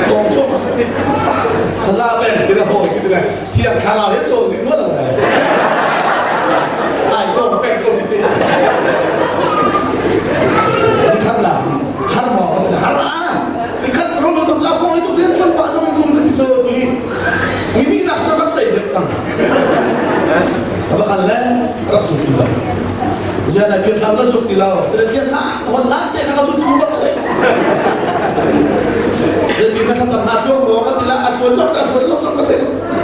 tong cuahmah saza peng ti le hawi ti le thiang thlarau he cawn ding rual lo ai tong peng ko ti te nikhat nak har maw ka ti har a nikhat ro tum za fawi tuk rian tuan pah zong in ka ti cho ti ni ni nak cu rak ceih deuh cang a va kal le rak suk ti lo zian na piat lam na suk ti lo ti piat la hon lan te kha ka suk thu bak se ti na thlacam na tluang maw ka ti la a tluan zok a tluan lok ka thei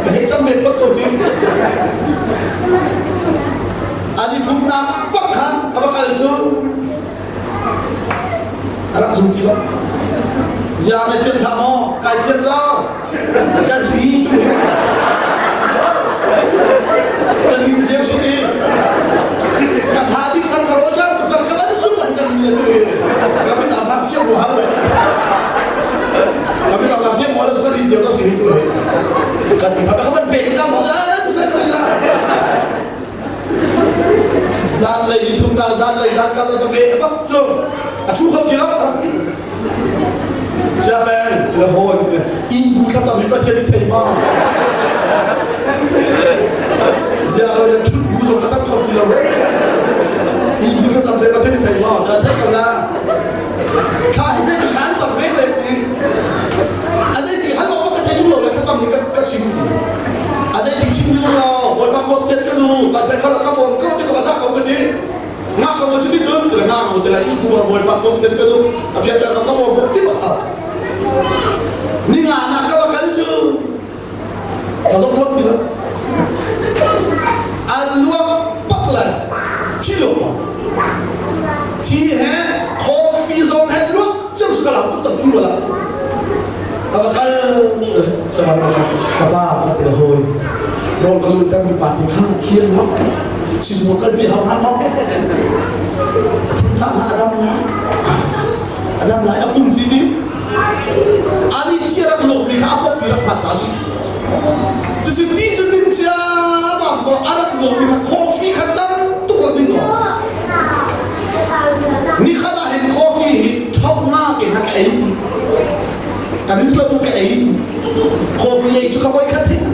ka hei cam ve phot ko ti ani thumnak bak khan a va kal cu a rak zum ti lo ziang na piat hlah maw kai piat lo kan ri tu he kan rin lio si ti ka tha ding cang ka ro cang tu cang ka ban sum an kan ni tu he ka mi ta siang mo halo ka mi ta siang mo halo ka rin lio to si tu he ka ti ka ban pe ka mo dan sa ka la Zanlei ni thum na zanlei zan ka va ve bak cu a thu kho ti lo rak in Siamen ti le hawi ti le inn bu thlacam hi Pathian i thei ma zia ka le thut bu zong ka cam kho ti lo inn bu thlacam te Pathian i thei ma ti la thei ko la thla hi zei ti khan cam rek rek ti a zei ti han awk ka thei tung lo le thlacam ni ka chim ti a zei ti chim tung lo bawipa kuat piat ka nu kan piat kha ka bawm ko ti ka sa ko ka ti nga ka mo chu ti chun ti nga mo ti la i ku bawipa kuat piat ka nu a piat ka ka bawm ti ba ni nga na ka ba kal chu ka dong thot ti lo a luak pak lai thi lo ko thi he coffee zong he luak cem ka lam tuk cang thi lo la ka va kal sabar ka ka pa ka ti la hoi rol ka lu tam pa ti kha thi an luak si mu kal pi hau ha ma a thin ta ha adam la adam lai a pum si ti ani thi rak lok mi kha a pop pi rak ma cha si Cucu ti cu ding cia bang ko a rak luangmi kha coffee kha tam tuk rak ding ko. Nikhat ah hin coffee hi thong nga ke hna ka ei. Ka din slo ka ei. Coffee ei cu ka voi khat hin.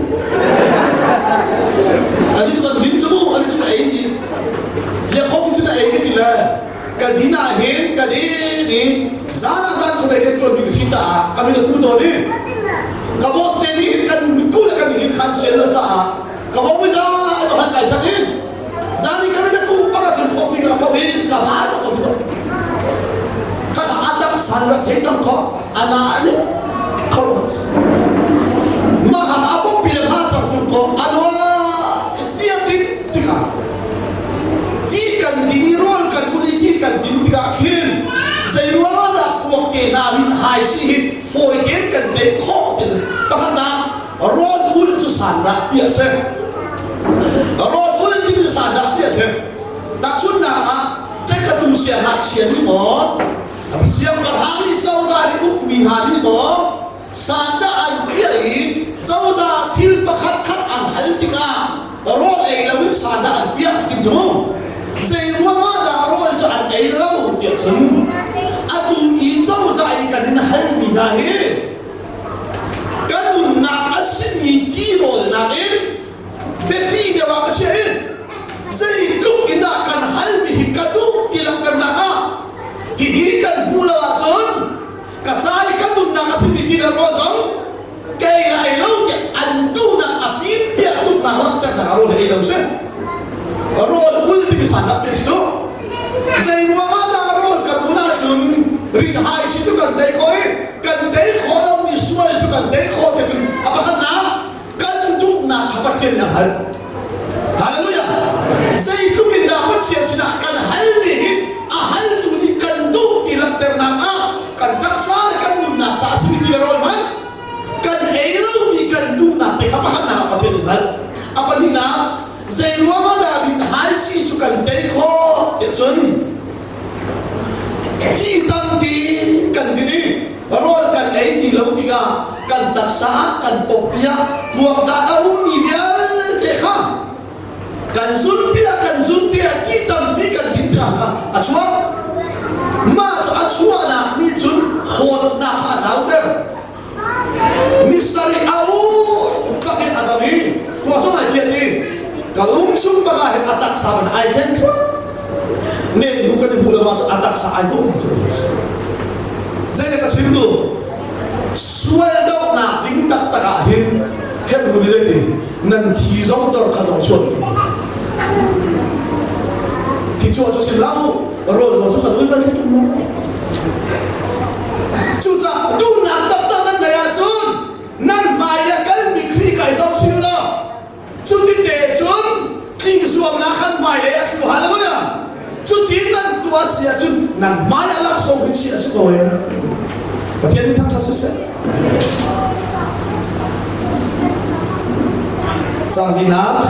cu sandah ti a si. Rawl ul timi cu sandah ti a si. Tahchunhnak ah ṭekatu siangngakchia nih maw siangpahrang nih cozah nih ukmi hna nih maw sandah an piah i cozah thil pakhat khat an hal tikah rawl ei loin sandah an piah ti cu zei ruangah dah rawl cu an ei lo tiah cun atu i cozah i kan in halmi hna hi kan nunnak a simi tirawlnak in biapi deuh ah ka chiah i zeitluk in dah kan halmi hi ka duh ti langhternak ah hihi kan hmuh lo ahcun ka ca i ka nunnak a simi ti le rawl zong kei lai lo tiah an duhnak a pinpiah tuknak langhternak a rawl he ei lo si rawl ul timi san dak si cu zei ruangah dah rawl kan ul ahcun rit hai si cu kan tei khawh i kan tei khawh lomi sual cu kan tei khawh te cun a pakhatnak kan duhnak kha Pathian nih a hngalh. Hallelujah! Zeitluk in dah Pathian sinah kan halmi hi a haltu nih kan duh ti langhternak ah kan taksa le kan nunnak caah a simi ti le rawl hmanh kan ei lomi kan duhnak te kha pakhatnak ah Pathian nih hngalh. A pahnihnak, zei ruangah dah rinhai si cu kan tei khawh tiah cun Ti tampi kan din i rawl kan ei ti lo tikah kan taksa ah kan pawpi ah kuangdan a ummi vialte kha kan zunpi ah kan zunte ah ti tampi kan din tikah kha a chuak. Mah cu a chuahnak nih cun hawtnak kha a tlauter. Ni sarih a um bak in a dam i khua zong ai piat i ka lung chung bak ah hin a taksa in ai thlen thluah nen hnu kan i hmuh lo ahcun a taksa ai dawh ning khi zeidah ka chim tu sual dohnak ding taktak ah hin Hebrew nih zeiti nan thi zong dor kha zong chuak ding thi chuah cu sim lo rawl zong cu kan ul bal tung lo Cucaah duhnak taktak nan neih ahcun nan hmai i a kalmi Khrih kai zoh chih law cuti te cun tling zuamnak khan hmailei a thlu hallelujah cuti nan tuah si ahcun nan hmai a laksawng hi chiah a si ko ee Pathian nih thangṭhat siseh Cang hinak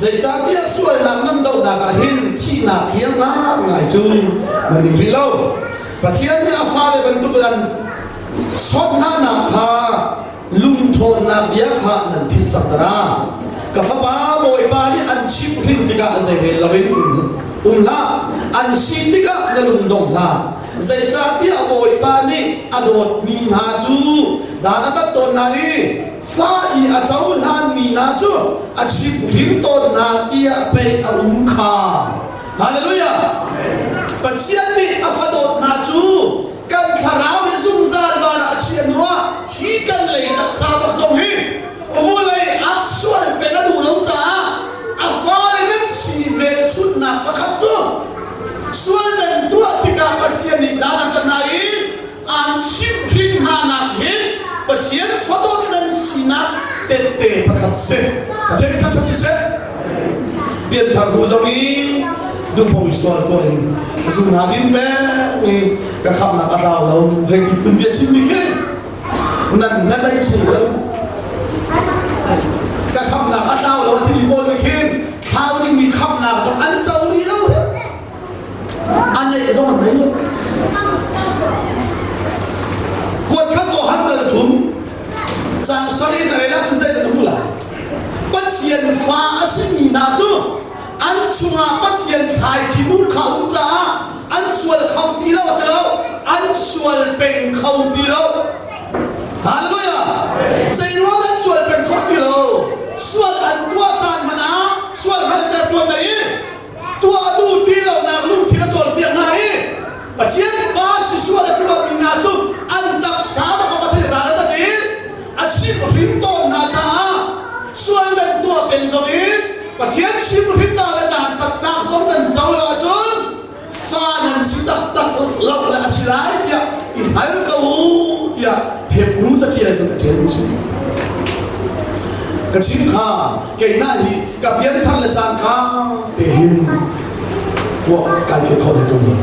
zeicahtiah sualnak nan dohnak ah hin thihnak hiang ngai cu nan ing rih lo Pathian nih a fale bantuk in an chawnh hnanak kha lungṭhawnnak bia kha nan philh cang dara. Ka fapa Bawipa nih an chimhhrin tikah zeirel loin um hlah, an si tikah na lung dong hlah. Zeicahtiah Bawipa nih a dawtmi hna cu dan a tat tawn hna i fa i a cohlanmi hna cu a chimhhrin tawn hna tiah pei a um kha. Hallelujah! Pathian nih a fadawt hna cu kan thlarau hi zungzal van ah a chiah hnu ah hi kan lei taksa bak zong hi vulei ah sual peng a duh lo caah a fale nan si hmelchunhnak pakhat cu sual nan tuah tikah Pathian nih dan a kan hna i aan chimhhrin hnanak hin Pathian fadawt nan sinak tehte pakhat si. Pathian nih thangṭhat siseh. Pianthar hnu zong i duhpo sual tuah i zung hna din peng i ka khamnak a tlau lo hei ti phun bia chimmi khi nan na bei sei lo ka khamnak a tlau lo a timi pawl nih khin thlau dingmi khamnak zong an co rih lo a neih zong an nei lo kuat kha zaw han dal thum cang sari na rel ahcun zei dah lai Pathian fa a simi hna cu an chungah Pathian thlaici nung kha um caah an sual kho ti lo ti lo an sual peng kho ti lo Hallelujah zei ruang an sual peng kho ti lo sual an tuah caan hmanh ah sual hmanh an tuan dai tuah duh ti lonak lungthin a cawnpiak hna i Pathian fa si sual a tuahmi hna cu an taksa bak a Pathian dan a tat i a chimhrin tawn hna caah sual nan tuah peng zong i Pathian chimhrinnak le dan tatnak zong nan co lo ahcun fa nan si taktak lo le a si lai tiah i hngal ko u tiah Hebrew caṭial cu ka ṭial mi si. Ka chim kha keimah hi ka pianthar le cangka te hin kuak kai phiat khawh he ṭung lo.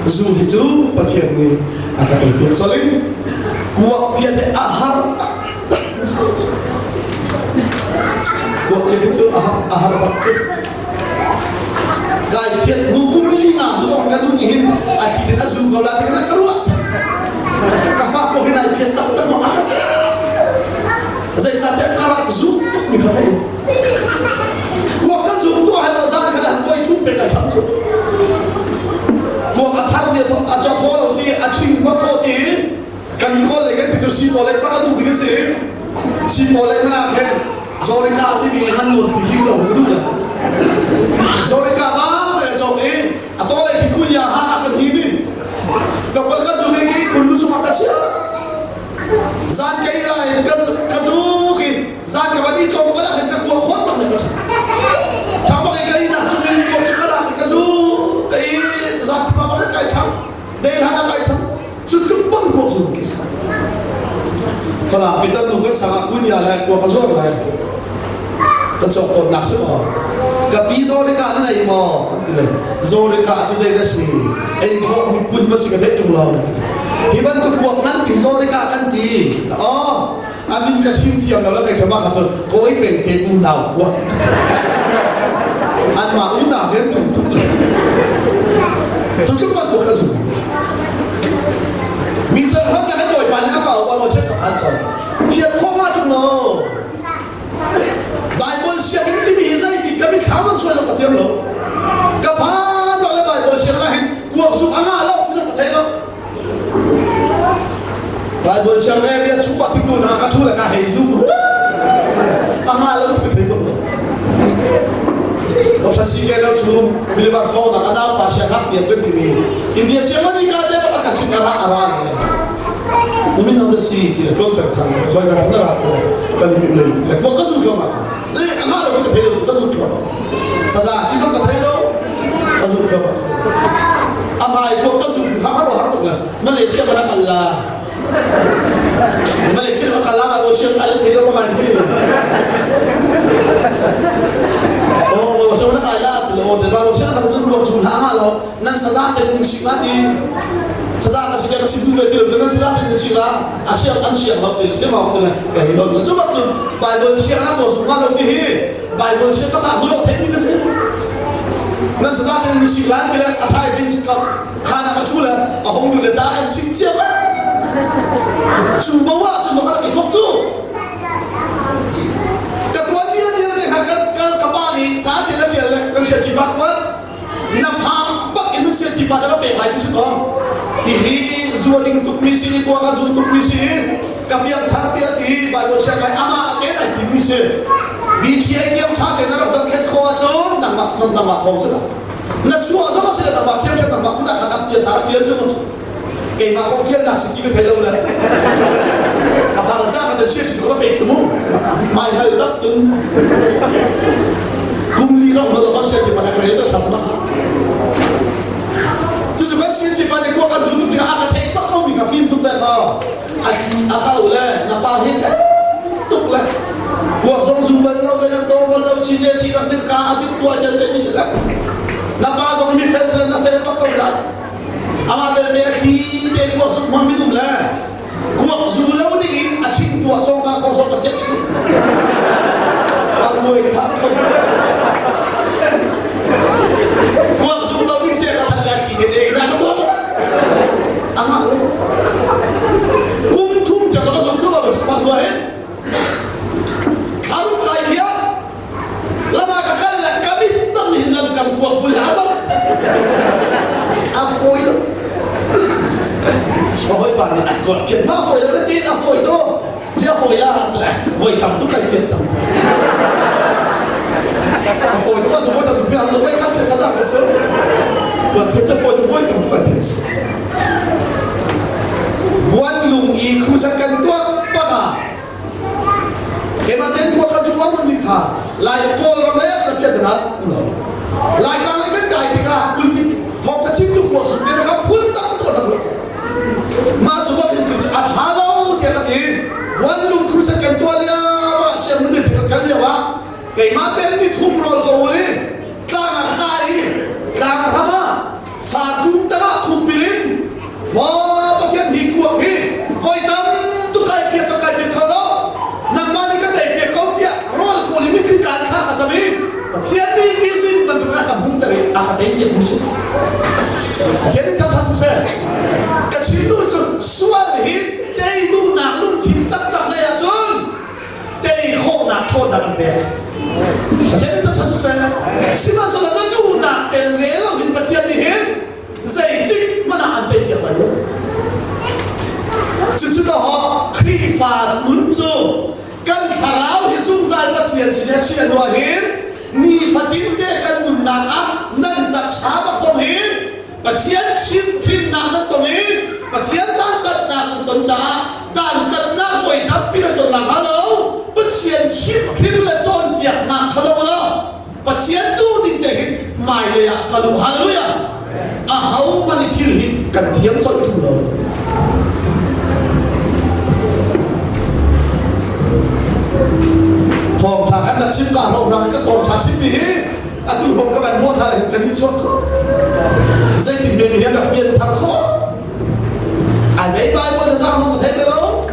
Zu hi cu Pathian nih a ka tei piak colh i kuak phiat hi a har taktak. Kuak ke cu a har a har bak cu. Kai phiat hnu kum li nga hnu zong ka nu nih hin a thli in a zum ko la ti khan ka ruah. Ka fa ko hin ai phiat taktak ma a khat. Zeicahtiah ka rak zuk tuk mi kha thei. Kuak ka zuk tu han zan khan han voi thum pe ka tham cu. Kuak a thar mi a cho thaw lo ti a ṭhing bak thaw ti kan kawl lei kan ti cu sipaw lei bak a duh mi kan si. Sipaw lei mana khin Zorika timi ngan nawn pi hing lo ka duh le. Zorika ba me cawk i a to lei khi kunya ha kan hi mi. Dokpal ka zu ke kun lu chungah ka chia. Zan kei lai ka ka zuk i zan ka van i tlawm bal ah khan ka kuak hot bak le ka ṭha. Ṭhang bak i ka ihnak cung in kuak cu ka lak i ka zu ka i zan thima bak kai ṭhang. Dei hlan ah kai ṭhang. Cu tluk bang kuak zu ka si. Falam pitan nu kan sang ah kunya le kuak a zuar lai. Kan cawk tawnnak si maw? Ka pi Zorika na nei maw? An ti le Zorika cu zei dah si? Ei khawh mi phun ma si ka theih ṭung lo. Hi bantuk kuak nganpi Zorika kan ti. Oh, a min ka chim thiam lo la kai ṭhama kha cun kawi peng te unau kuak. Anmah unau he tum tuk le. Cu tluk bantuk kha zum. Mi cun hon na kan bawipa nih a ka au maw check ka phan chon. Phiat khawh ma ṭung lo. Bible sianginn timi hi zeitik ka mitthlam an suai lo ka thiam lo. Ka phan bak le Bible siang ah hin kuak suk a ngah lo ti ka thei lo. Bible siang area chung pa thingku hna ka thu le ka hei zum a ngah lo ti ka thei bak lo. Dr. CK lo chu Bilibar phone ah adau pa siang hak tiang kan timi India siang ani ka te bak ka chim ka ra ara ne. Namin am da si ti le tuan pek thang khoi ka thang ra te kan mi le ti le ko ka zu thlo ma le ama lo ka thei lo ka zu thlo ma saza si ka thei lo ka zu thlo ma amai ko ka zu kha har har tuk le Malaysia mana kal la Malaysia ma kal la ma ko chiang ala thei lo ma kan thei Oh, so na kai la ti lo te ba lo sia ka zu ruak zu ha nga lo nan saza te ning si la ti saza ka si ka si du ve ti lo nan saza te ning si la a siang an siang lo ti si ma ti le ka hi lo chu bak chu Bible siang na ko su ma lo ti hi Bible siang ka ma bu lo thei mi ka si nan saza te ning si la ti le a thai sin ka khana ka thu le a hong du le ca kan chim cia ma chu bo wa chu ma ka thok chu ka tuan bia vialte kha kan ka pa nih ca ṭial a ṭial le kan sia ci bak kuat na phang bak in sia ci pa na ka pek lai ti si ko hihi zu a ding tukmi si i kuang a zu tukmi si i ka piang thar ti a ti Bible siang kai amah a ten ai timi si BTA tiang tha te na rak zohkhenh khawh ahcun nangmah nangmah thawng si la na chuah zong a si le nangmah ṭhiamṭhiam nangmah kut ah khan ap tia ca rak ṭial cu keimah kong ṭialnak si ti ka thei lo le a phang za ka chia si ka pek mu mai hal tak cun kum li rong ho kan sia chi pa ka rel ta thap ma cu cu kan sia chi pa ni kuak a zu tuk tikah a ka theih bak ko mi ka fim tuk ve ko a a kau le na pa hi tuk le kuak zong zu bal lo zei tong bal lo si je si rak din ka a din tua tel te mi si le na pa zong mi fel na fel bak ko la Amah belte a thli te kuak suk hmang minung le kuak zu lo ding in a ṭhing tuah cawng ka khong song pathian si. A buai kha kho Kuak zu lo ding tiah ka than ka thli te te ka ka tuah Amah kum thum tiang ka zung cu ba ba tuah hin thlaruk kai biak Lama ka kal le ka mit bang hin lam kam kuak bul ha zo. A fawi lo. A hawi pa nih a kuak phiat ma fawi lo na tin a fawi to. Ti a fawi la voi tam tuk kai phiat cang. A fawi tuk ah voi tam tuk phiat lo voi khat phiat kha za cu. Kuak phiat cu fawi tuk voi tam tuk kai phiat cang. Buan lung i khusan kan tuak bak ah Keimah ten khua kha zung lo mi kha Lai Kawlram lei ah piah tana um lo. Lai tlang lei kan kai tikah pulpit thawng ka chim tu kuak sung te kha phun dang tuah na ruah Mah cu bak hin cu a tha lo tiah ka ti. One lung crusade kan tuah lio ah siang mun kan kal lio ah keimah ten ni thum rawl ka ul i tlang ah ka kai i tlang ram ah Farkung tangah khukbil in maw Pathian hi kuak hi voi tam tuk kai piat cang kai piat kho lo nangmah nih ka tei piak ko tiah rawl khawl i mitthli tlan kha. ka cam i Pathian nih vision bantuk a ka hmuhter i a ka tei piak mi si. Pathian nih thangṭhat siseh. Ka chim duh cu sual hi tei duhnak lungthin taktak nei ahcun tei khawhnak ṭhawnnak an pek. Pathian nih thangṭhat siseh. Sihmanhsehlaw na duhnak tel ve lo hin Pathian nih hin zeitik hmanh ah an tei piak lai lo. Cucu dawh Khrihfa nun cu kan thlarau hi zungzal Pathian sin a si a hnu ah hin nifatin te kan nunnak ah nan taksa bak zong hi Pathian chimhhrinnak nan tong i Pathian dantatnak nan ton caah dantatnak voi tampi nan ton nakhnga lo Pathian chimhhrin le cawnpiaknak kha zoh law Pathian tu ding te hin hmailei ah kal u. Hallelujah! Aho hmanh i thil hi kan thiam colh ṭung lo. Thawngṭha kan rak chim ka hrohrang ka thawngṭha chimmi hi atu hrawng ka van hmuh ṭhan hin kan i chuak kho. Zeitin men hi an rak pian thar khawh. A zei Bible na zang hong thei lo.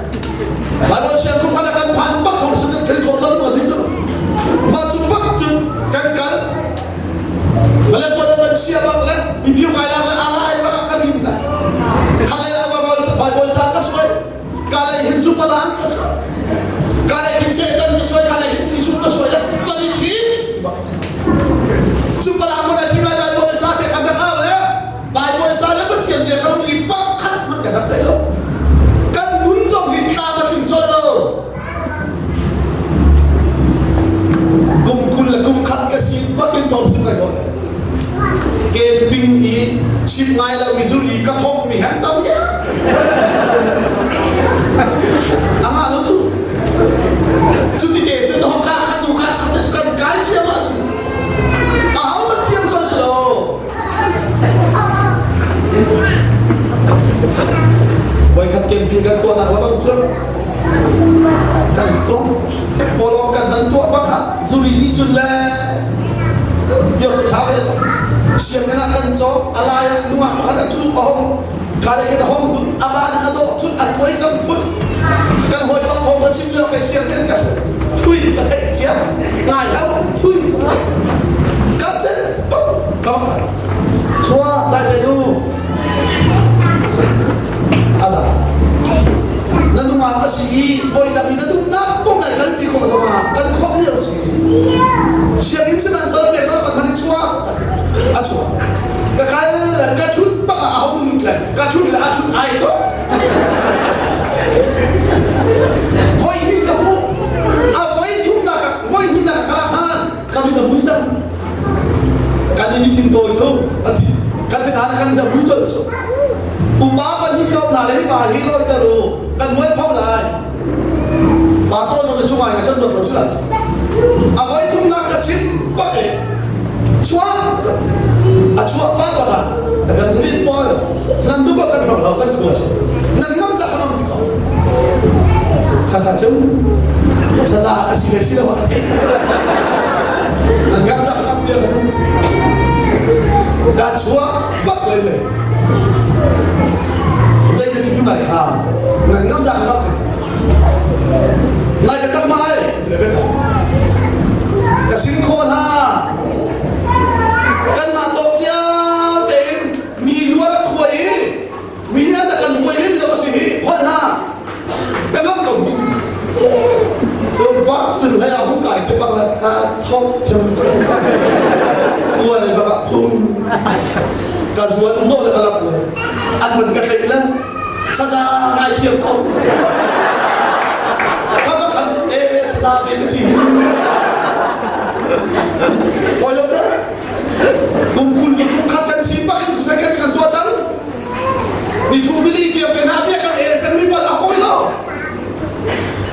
Bible siang kum khan kan phan bak thong sin kan khawh cang tu ti cu. Mah cu bak cu kan kal. Bale pon kan chia bak le mi phiu kai lak le ala ai bak kan rim la. Khalai a Bible Bible cha ka suai. Ka lei hin su palang ka suai. Ka lei hin Satan ka suai, ka lei hin Jesuh ka suai le van i thi ti bak ka Su palang mo na thi lai Bible cha te kan rak au le Baibal ca le Pathian bia kha mi pakhat hmanh kan rak thei lo. Kan nun zong hi tlam a tling colh lo. Kum 20 le kum khat ka si bakin thawng sim kai ko le. Camping i chim ngai lo mi zuli ka thong mi han tam ya. Amah lo cu. Cu ti te cun hong ka khat nu ka khat cu kan kai chia ma cu. A ho man thiam chol si lo. Voikhat camping kan tuahnak lebang cu kan tuah kawlawng kan van tuah bak ah zuri nih cun le Dios cu tha ve sianginn ah kan cawk a lai ah nungak pakhat a thu a hong kale khin a hong amah nih a dawh thut a tuai tam phut kan hawipa thawng ka chim lio kai sianginn ka thui ka theih cia ngai lo thui ka cel bak ka bak chua dai thai nu ada na nungak a si i voi dang i na duhnak pong dai kal pi khawh zongah kan khawh lio si sianginn sihmanhsehlaw bek na kan man i chuak a chuak ka kal ka thut bak ah a hong lut le ka thut le a thut ai to voi hnih ka hmuh a voi thumnak voi hnihnak ka lak han ka mit a mui cang kan i mithin tawi cu a thi kan thi hna kan mit a mui colh cu upa pahnih ka hna le pa hi lawiter u kan muai pho lai pa pawl zong chungah ka chan ruat lo si lai a voi thumnak ka chim bak e chuak ka ti a chuah pa bak ah kan zalin pawl nan du bak kan hrong lo kan khua si nan ngam ca ka ngam ti ko kha chim saza ka si le si lo a thei nan ngam ca ka ngam ti ka chim da chuak bak le le zei ka ti tu nai kha nan ngam ca ka ngam ka ti Lai ka tak mai ti le beta. Ka sin kho hna. Kan mah tawk cia tein mi luar a khuai i mi nih an kan huai mi mi si hi holh hna. Ka ngam ko ti. So bak cun hlei ah hung kai te bak le ka thok thiam ual bak ah phung ka zuan hnawh le ka lap le an van ka tleih le saza ngai thiam ko kha ba khan e saza pe ka si khoi lo te kum 20 ni kum khat kan si pak in kan kan tuah cang ni thum ni li tiang pe na bia kan el peng mi bal a fawi lo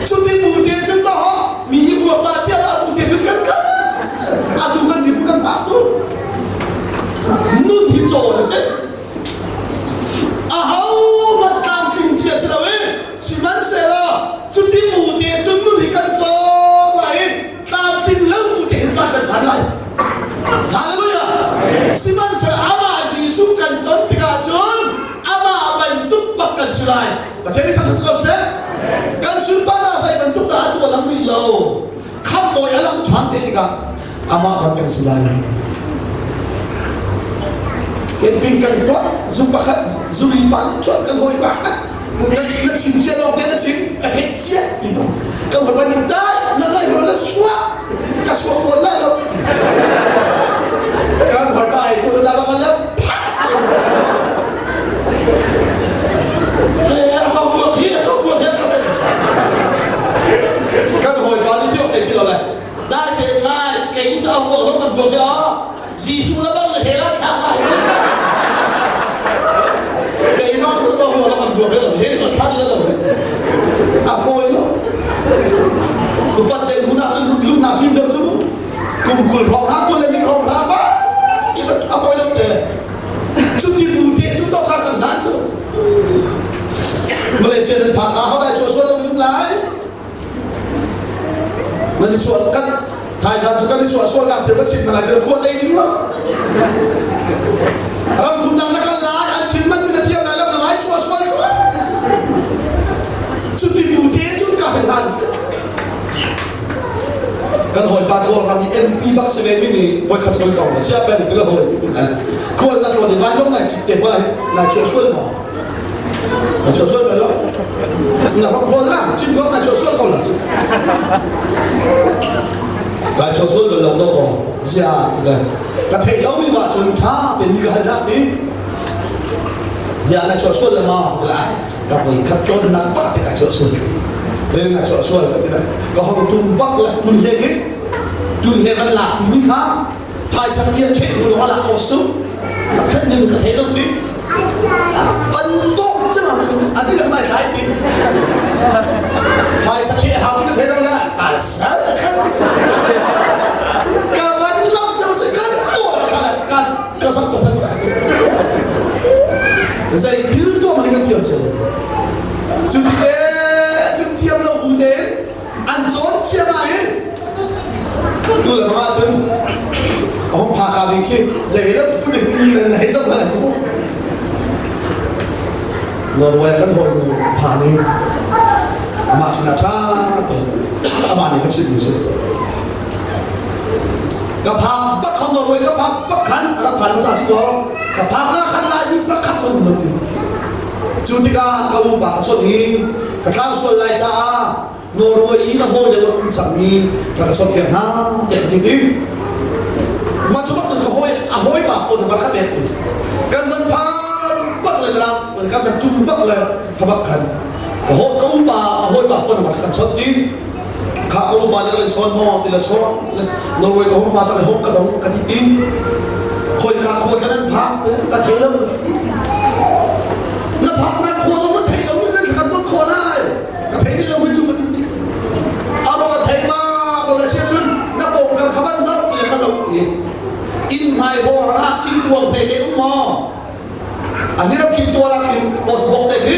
cuti bu te cun to mi i uap pa chia ba bu te cun kan kan atu kan ti kan pak tu nun hi cawn a si Ahohmanh tlamtling cia si lo i sihmanhsehlaw cuti bu te cun nun hi kan cawng lai i tlamtling lo bu te hin van kan phan lai. Hallelujah! Sihmanhsehlaw amah Jesuh kan ton tikah cun amah bantuk bak kan si lai. Pathian nih thangṭhat si ko seh. Kan sunparnak zei bantuk dah a tuah lang rih lo. Khamhbawi a lang ṭhan te tikah. Amah bang kan si lai. Camping kan tuah zu pakhat zuri pa nih chuat kan hawi pa kha na chim cia lawng te na chim ka theih cia ti kan hawi pa nih dai na ngai hawi na chuah ka suah fawn lai lo ti kan hawi pa ai tu la bang la kan hawipa nih thil thei ti lo le dai te ngai kei cu a huang lo kan huang hi a Jesuh la bang he la thlak lai keimah cu to huang lo kan huang lo he cu thlan lo a fawi lo upat te hmun ah cun lung na fim deuh cu kum 20 hrawng hna 20 le ni hrawng hna ba a fawi lo te Cuti bu te cu to kha kan hlan cu. Malaysia nan phak ka hodai chuah sual lo ning lai. Nan i sual kan thaizan cu kan i sual sual nak thil ka chim na lai til khua tei ding lo. Ram thum dang na kal lai an thil man mi na thiam lai lo na mai chuah sual sual. Cuti bu te cu ka hlan. Kan hawipa Kawlram i MP bak si ve mi nih voikhat kan tong sia pen ti la hawi ti na khual na tlawn i vanlawng nai cit te pa nai chuah sual maw na chuah sual bal lo na ram khual la cim ko na chuah sual ko la cu nai chuah sual bal lo do ko zia ti le ka theih lo mi wa cun tha te ni ka hal dak ti zia na chuah sual le ma ti la ka voi khat tlawnnak bak te ka chuah sual ti te na chuah sual ka ti le ka hong tum bak le tun he ki tun he kan lak timi kha phaisa pian the bu lo lak ko su na khat ning ka thei lo ti fan tok chang chu ati la mai thai ti phaisa the hau ti ka thei lo la a sal khat ka van lam chang chu kan to ka kan ka sak pathan ta zei thil tuah man kan thiam cio cu ti te cu thiam lo bu te an cawn cia ma hi tu le bang ahcun a hung pha ka bik khi zei lo pu ning na hei zoh hna cu Norway kan hawi nu pha nih amah sinah ṭha te amah nih ka chimh mi si Ka phak bak khan Norway ka phak bak khan rak phan hmasa si kaw ka phak na khan lai mi pakhat thon lo ti. Cu tikah ka upa ka chawnh i ka tlau sual lai caah Norway i na hawi le rak um cangmi rak ka chawnhpiak hna tiah ka ti ti. Mah cu bak cun ka hawi a hawipa phone number kha pek ti. Kan van phan bak le ram kan van tum bak le thabak khan ka ho ka upa a hawipa phone number kha kan chawnh ti. Kha ka upa nih kan chawn maw ti le chawn Norway ka hung pa cang hong ka dong ka ti ti khoika khua thlan an phak ka thei lo ka ti ti na phak na khua zong na thei lo mi zan kan ton khawh lai ka thei ve lo mi cu ka ti ti aro a thei ma ko le sia cun na pawngkam kha van zoh ti le ka zoh ti inn hmai hawr ah thingkuang hme te um maw Ani ram khi tual ah khin post bok te khi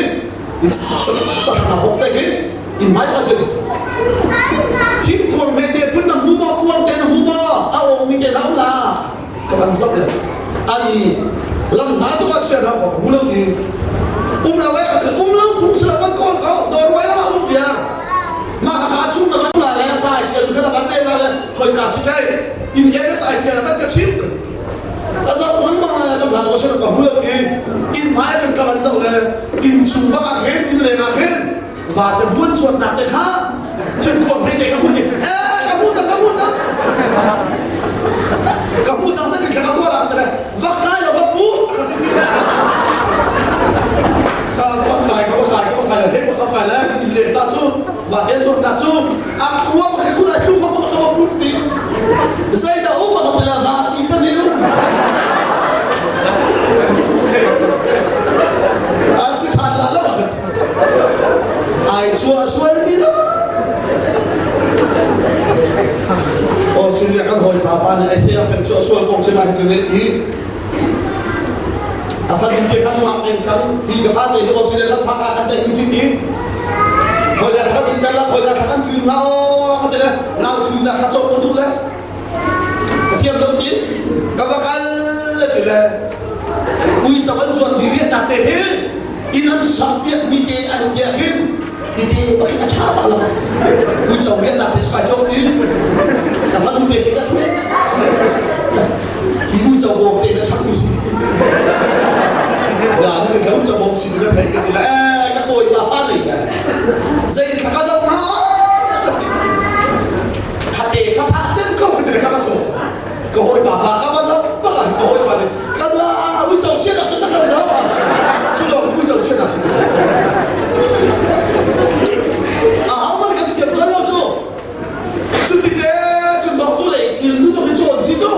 cathlang bok te khi in hmai pa cu thingkuang me te phun na hmu maw kuang te na hmu maw a ong mi te na um la ka ban zoh le ani lam hna tu ka chia na ko hmu lo ti um lo e ka ti um lo phung sila kan kawl ko Norway ram ah um bia ma ka ka chung na ban la le cha ai tial ka na ban le la le khoi ka si tai in MS ai tial kan ka chim ka ti A zoh lengmang le lam hlan ko ka hmu lo ti inn hmai kan ka van zoh le inn chung bak ah khin inn leng ah khin vate buan suatnak te kha thingkuang hei te ka hmu ti eh ka hmu cang ka hmu cang ka hmu cang sa ti ka tuah la te va kai lo va pu ka ti ti ka va kai ka va kai ka va kai le hei ka kai le inn leng ta cu vate suatnak cu a kuang ka khun a thlu fa ka va pu ti Zeidah um a ti la va ti pa nih um. A si ṭhan la lo a ti. Ai chuah sual mi lo. Australia kan hawi pa pa nih ai sia peng chuah sual kong chim ah cu ne ti. A fanu te kha nuak deng cang. Hi ka fa te hi Australia kan phak ah kan teh mi si ti. Khoi ka thla kan la khoi ka thla kan thun nga o ka ti le nau thun na kha chok ka duh le ka thiam lo ti ka va kal le ti le ui cha van zuat mi riat nak te hi in an sak piak mi te an tiak hin ti te pakhat a tha bak la ui chau riat nak te kai chok ti ka fanu te hi ka thue. Ke kha tha cem ko ka ti le kha ka chu. Ka hawipa fa kha va zoh bak ah ka hawipa nih ka dua uico chiat ah cun na kan zoh. Cu lawng uico chiat ah cun ka A ho man kan thiam chuan lo cu. Cuti te cun dawh vulei thil nu zong hi cawn si cu.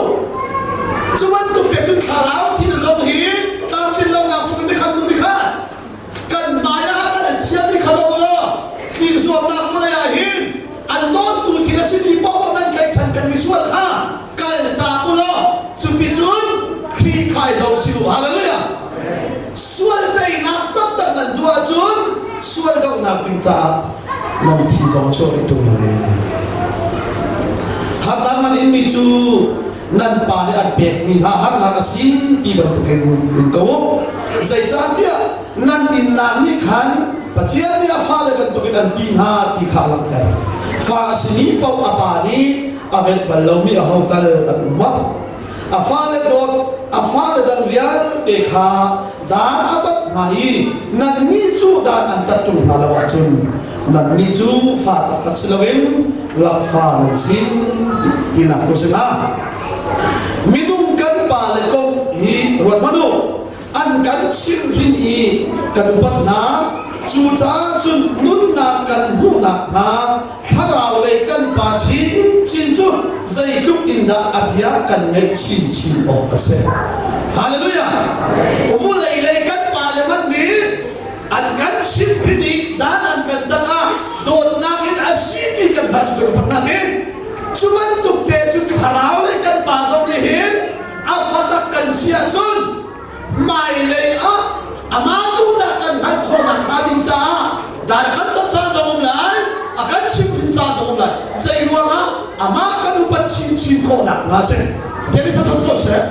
Cu bantuk te cun thlarau thil zong hi tlamtlin lonak sung in khan nu nih khan kan hmai ah kan an chiami kha lo law thil zuamnak vawlei ah hin an dawntu thil a simi paoh nan tlaihchan pengmi sual kha kal ta u law cuticun Khrih khai zo si u. Hallelujah! Sual teinak taktak nan duh ahcun sual dohnak ding caah nan thi zong chuah rih ṭung lo ee. Harnak nan inmi cu nan pa nih an pekmi hna harnak a si ti bantukin in ko u. Zeicahtiah nan innak nih khan Pathian nih a fale bantukin an ti hna ti kha a langhter. Fa a simi paoh a pa nih a velh bal lomi aho tal an um maw? A fale dawt a fale dang vialte kha dan a tat hna i nannih cu dan an tat ṭung hna lo ahcun nannih cu fa taktak si loin lakfa nan si tinak ku si hnga. Minung kan pale kong hi ruat hmanh u. An kan chimhhrin i kan upat hna. Cucaah cun nunnak kan hmuh nakhnga thlarau lei kan pa chinchin cu zeitluk in dah a bia kan ngaih chinchin awk a si. Hallelujah! Vulei lei kan pa le man nih an kan chimhhrin i dan an kan tat ah dawtnak in a si ti kan hngalh cu kan upatnak in cu bantuk te cu thlarau lei kan pa zong nih hin a fatak kan si ahcun hmailei ah amah duhnak kan hngalh khawh nakhnga ding caah dan kan tat caan zong um lai a kan chimhhrin caan zong um lai zei ruangah amah kan upat chinchin khawh nakhnga si Pathian nih thangṭhat ko seh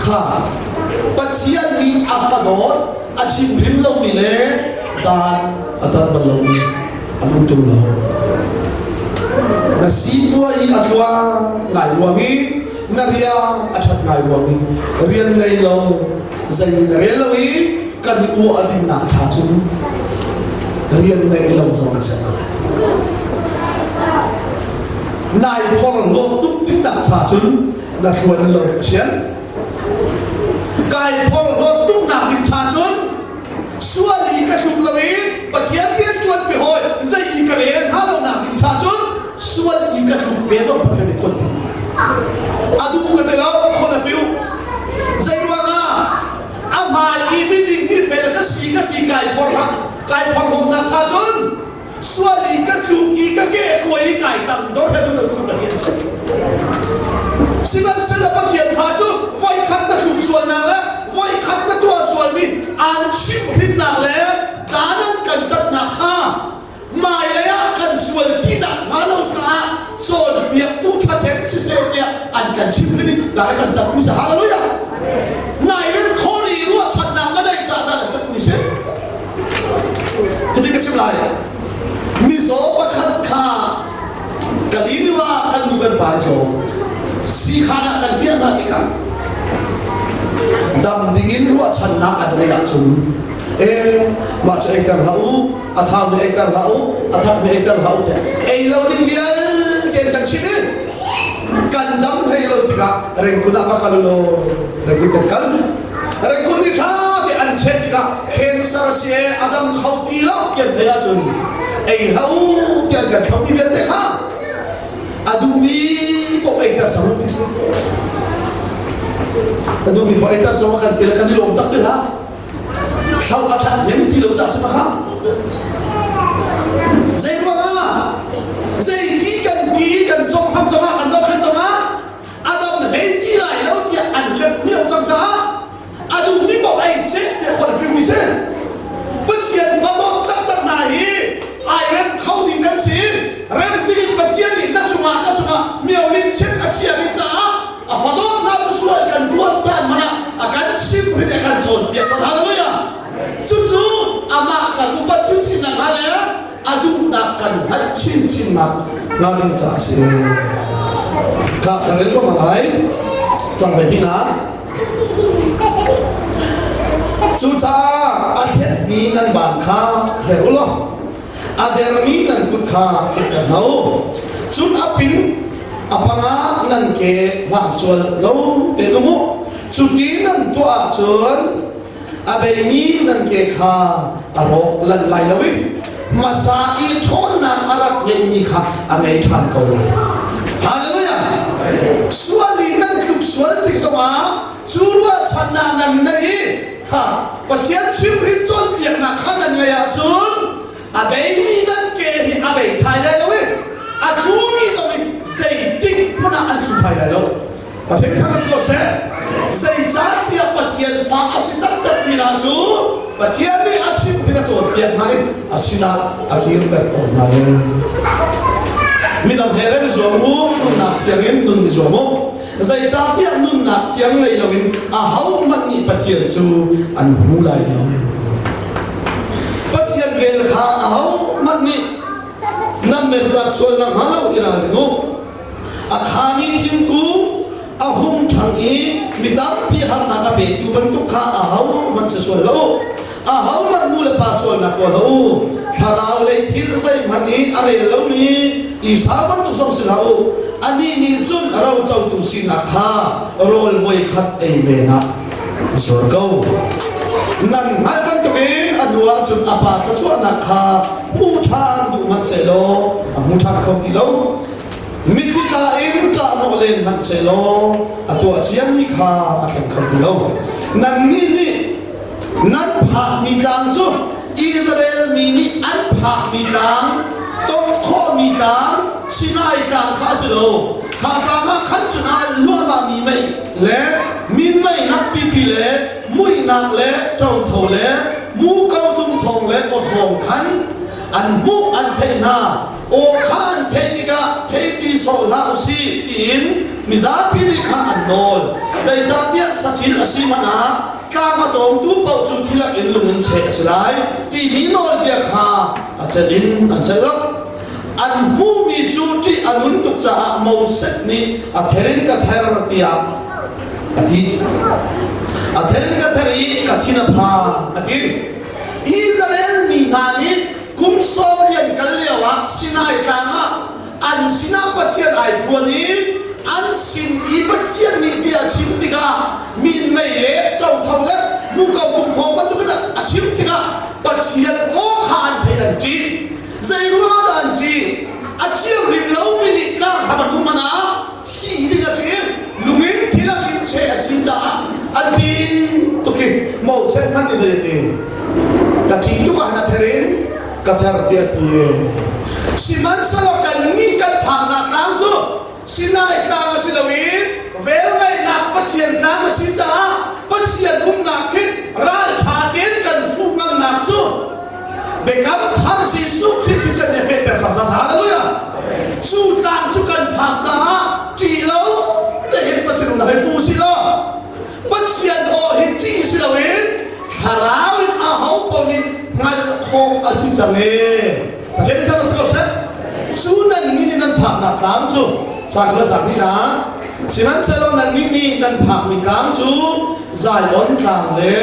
kha Pathian nih a fadawt a chimhrim lomi le dan a tat bal lomi an um ṭung lo. Na sipuai i a tluang ngai ruang i na rian a ṭhat ngai ruang i rian ngei lo zei na rel lo i kan i uah dingnak cha cun rian ngei lo zong na ser lai. Nai phorhlawt tuk dingnak cha cun na hluan lo a sian. Kai phorhlawt tuknak ding cha cun sual i ka tluk lo i Pathian rian ṭuan pi hawi zei i ka rel hna lo nak ding cha cun sual i ka tluk ve zong Pathian nih khon pi a duh ka ti lo khon a piu zei ruangah a hmai i miding mi fel ka si ka ti kai porh kai porhlawtnak cha cun sual i ka tluk i ka ke kuai i kai tam dor he dun tu Pathian si sihmanhsehlaw Pathian fa cu voikhat na tluk sualnak le voikhat na tuah sualmi aan chimhhrinnak le dan an kan tatnak kha hmailei ah kan sual ti dah hnga lo caah cawnpiaktu ṭhacem siseh tiah an kan chimhhrin i dan kan tatmi si hallelujah nai rin khori ruahchannak na neih caah dan an tatmi si Hitin ka chim lai. Mizaw pakhat kha Kalimiwa kan nu kan pa caw siikhan ah kan piah hna tikah dam dingin ruahchannak an neih ahcun e mah cu eiter hlah u a thau mi eiter hlah u a thak mi eiter hlah u tiah ei lo ding vialte kan chim i kan dam hlei lo tikah rengkun ah va kal u law rengkun kan kal Rekum ni ṭha te an check tikah cancer a si ee a dam kho ti lo ti an theih ahcun ei hlah u ti an kan thlauhmi vialte kha a duhmi paoh eiter cang ti a duhmi paoh eiter cang kan ti le kan i lawm tak ti hlah thlau a ṭhat nem ti lo ca si ma kha zei ruangah zei ti kan ti kan cawk kham zongah kan zohkhenh zongah a dam hlei ti lai lo tiah an lep miau cang caah a duhmi paoh ei seh tiah khua na si Pathian fadawt taktak hna hi ai rem kho ding kan si rem dingin Pathian nih na cungah ka cungah miau lin chim a chia rih caah a fadawt hna cu sual kan tuan caan hmanh ah a kan chim rin a kan cawnpiak ko hallelujah cucu amah kan upat chinchin nak hnga le a duhnak kan hngalh chinchinnak hnga ding caah a si. Kha ka rel ko lai. Cang ve hnah. Cucaah a thletmi nan baan kha hler u law. A dermi nan kut kha fehter hna u. Cun a pin a panga nan ke hlang sual lo te um u. Cuti nan tuah ahcun a beimi nan ke kha a rawk lan lai lo i hmasa i ṭhawnnak a rak ngeihmi kha a ngei ṭhan ko lai. Hallelujah! Sual i nan tluk sual tik zongah cu ruahchannak nan neih i kha Pathian chimhrin cawnpiaknak kha nan ngeih ahcun a beimi nan ke hi a bei thai lai lo i a tlumi zong hi zeitik hmanh ah an tlu thai lai lo. Pathian thang si ko seh. Zeicahtiah Pathian fa a si taktak mi hna cu Pathian nih a chimhrin a cawnpiak hna i a sinah a kirter tawn hna i midang he rem i zuam u, nunnak thiang in nun i zuam u. Zeicahtiah nunnak thiang ngei loin ahohmanh nih Pathian cu an hmu lai lo. Pathian vel kha ahohmanh nih nan mentak sual nakhnga lo i ralring u. A khami thingkung a hung ṭhang i mi tampi harnak a petu bantuk kha ahohmanh si sual hlah u. Ahohmanh nu le pa sualnak tuah hlah u. Thlarau lei thil zeihmanh i a rel lomi Esau bantuk zong si hlah u. Anih nih cun rocotu sinak kha rawl voikhat ei men ah a sur ko. Nan hngalh bantukin a hnu ah cun a pa thluachuahnak kha hmu ṭhan duh hmanh sehlaw a hmu ṭhan kho ti lo. Mitthli tla in ṭahhnawh len hmanh sehlaw a tuah ciami kha a thleng kho ti lo. Nannih nih nan phakmi tlang cu Israel mi nih an phakmi tlang, tong khawhmi tlang, Sinai tlang kha a si lo. Kha tlang ah khan cun aa luahmahmi mei le minmei nakpipi le muihnak le ṭotho le muko tum thawng le aw thawng khan an hmuh an theih hna. Aw kha an theih tikah thei ti sawh hlah u sih tiin mizapi nih khan an nawl. Zeicahtiah saṭil a si hmanh ah tlang a dawmtu paoh cu thilak in lung in cheh a si lai timi nawlbia kha a celh in an celh lo. An hmuhmi cu ṭih a nun tuk caah Moses nih a ther in ka ther tiah a ti. A ther in ka ther i ka thin a phang a ti. Israel mi hna nih kum sawm lian kal lioah Sinai tlang ah an sinah Pathian ai phuan i an sin i Pathian nih bia a chim tikah minmei le ṭotho le muko kum thawng bantukin a chim tikah Pathian aw kha an theih an ṭih. Zei ruangah dah an ṭih? A thianghlim lomi nih tlang hram an um hmanh ah thi ding a si i lungin thil a kin cheh a si caah an ṭih tuk i Moses hmanh nih zei a ti? Ka ṭih tuk ah hin a ther in ka ther tiah a ti. Sihmanhsehlaw kannih kan phaknak tlang cu Sinai tlang a si lo i velngeihnak Pathian tlang a si caah Pathian umnak khi ralṭha tein kan fuh ngamnak cu biakam thar Jesuh Khrih thisen he fehter cang sa Hallelujah! Cu tlang cu kan phak caah ṭih lo tein Pathian umnak hi fu usih law Pathian aw hi ṭih si loin thlarau in aho paoh nih hngalh khawh a si cang ee. Pathian nih thang si ko seh. Cu nannih nih nan phaknak tlang cu sang le sang hna. Sihmanhsehlaw nannih nih nan phakmi tlang cu Zion tlang le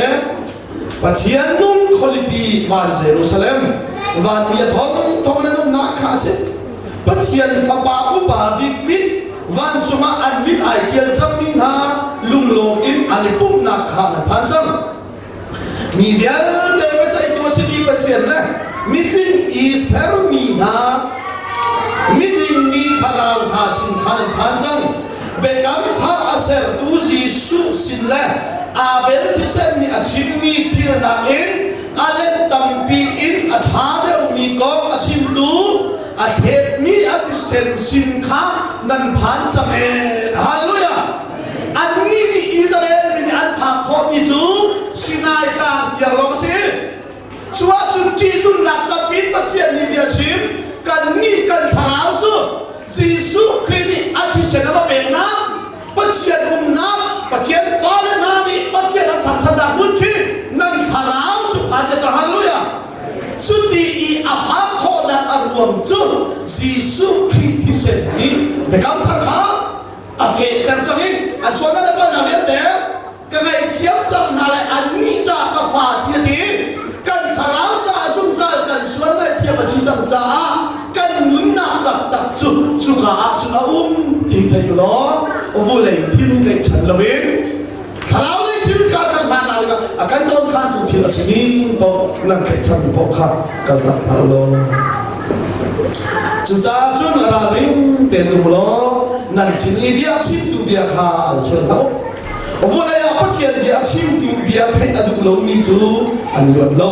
Pathian nung khualipi van Jerusalem vanmi a thong thong nan umnak kha a si. Pathian fapa upa bikbik vancung ah an min ai ṭial cangmi hna lunglawm in an i pumhnak kha nan phan cang. Mi vialte biaceihtu a simi Pathian le mitling i sermi hna miding mi thlarau hna sin kha nan phan cang. Biakam thar a sertu Jesuh sin le Abel thisen nih a chimmi thil nakin a let tampi in a ṭha deuhmi kong a chimtu a thletmi a thisen sin kha nan phan cang ee. Hallelujah! Annih nih Israel mi nih an phak khawhmi cu Sinai tlang tiang lawng a si. Cu ahcun ṭihnunnak tampi in Pathian nih bia chim kannih kan thlarau cu Jesuh Khrih nih a thisen a va peknak Pathian umnak Pathian fale hna nih Pathian an thangṭhatnak hmun khi nan thlarau cu phan te cang hallelujah cuti i a phak khawhnak a ruang cu Jesuh Khrih thisen nih biakam thar kha a fehter cang i a sualnak le palhnak vialte ka ngaihthiam cang hna lai annih caah ka fa thi a ti. Kan thlarau caah zungzal kan sual ngaihthiam a si cang caah kan nunnak taktak cu cuka ah cun a um ti thei u law vulei thil hi tlaihchan loin thlarau lei thil kha kan hlan lai a kan dawnkhantu thil a simi paoh nan tlaihchanmi paoh kha kaltak hna u law cucaah cun ralring tein um law nan sin i bia chimtu bia kha al sual hlah u. Vawlei ah Pathian bia a chimtu bia theih a duh lomi cu an luat lo.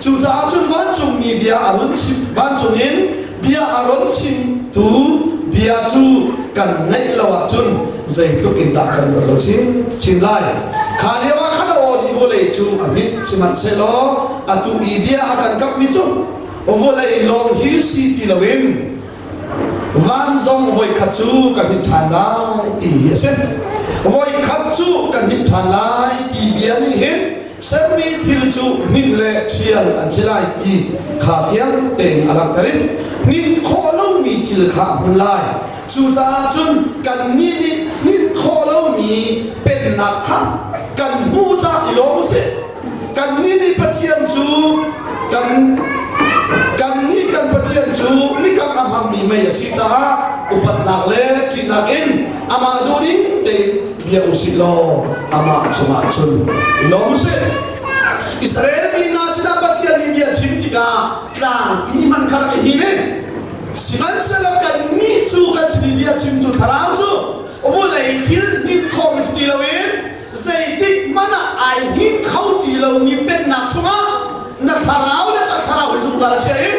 Cucaah cun vancungmi bia a run chim vancung in bia a run chimtu bia cu kan ngaih lo ahcun zeitluk in dah kan luat lo chin chin lai. Kha lio ah khan a aw nih vawlei cu a hninh sihmanhsehlaw atu i bia a kan kamhmi cu vawlei lawng hi si ti loin van zong voikhat cu kan hit ṭhan lai ti hi a si. Voikhat cu kan hit ṭhan lai ti bia nih hin sermi thil cu hninh le ṭhial an si lai ti kha fiang tein a langhter i hninh khawh lomi thil kha a hmun lai. Cucaah cun kannih nih hninh khawh lomi pennak kha kan hmuh caah i lawm usih. Kannih nih Pathian cu kan kannih kan Pathian cu mikam a hmangmi mei a si caah upatnak le ṭihnak in amah duhning tein bia u sih law amah cungah cun i lawm usih. Israel mi hna sinah Pathian nih bia chim tikah tlangpi hmanh kha rak i hnin i sihmanhsehlaw kannih cu kan sin i bia chim cu thlarau cu vawlei thil hnin khawh si ti loin zeitik hmanh ah ai hnin kho ti lomi pennak chungah na thlarau le ka thlarau hi zungzal a chia i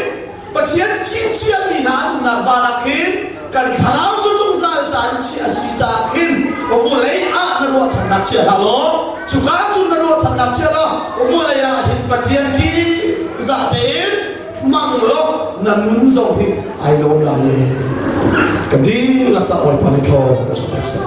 Pathian thim ciami hna an umnak van ah khin kan thlarau cu zungzal caan chiah a si caah khin vulei ah na ruahchannak chia hlah law cuka cun na ruahchannak chia law vulei ah hin Pathian ṭihzah tein mang law na nun zong hi ai lawm lai e kan dihlak sa Bawipa nih thaw kan chuah seh.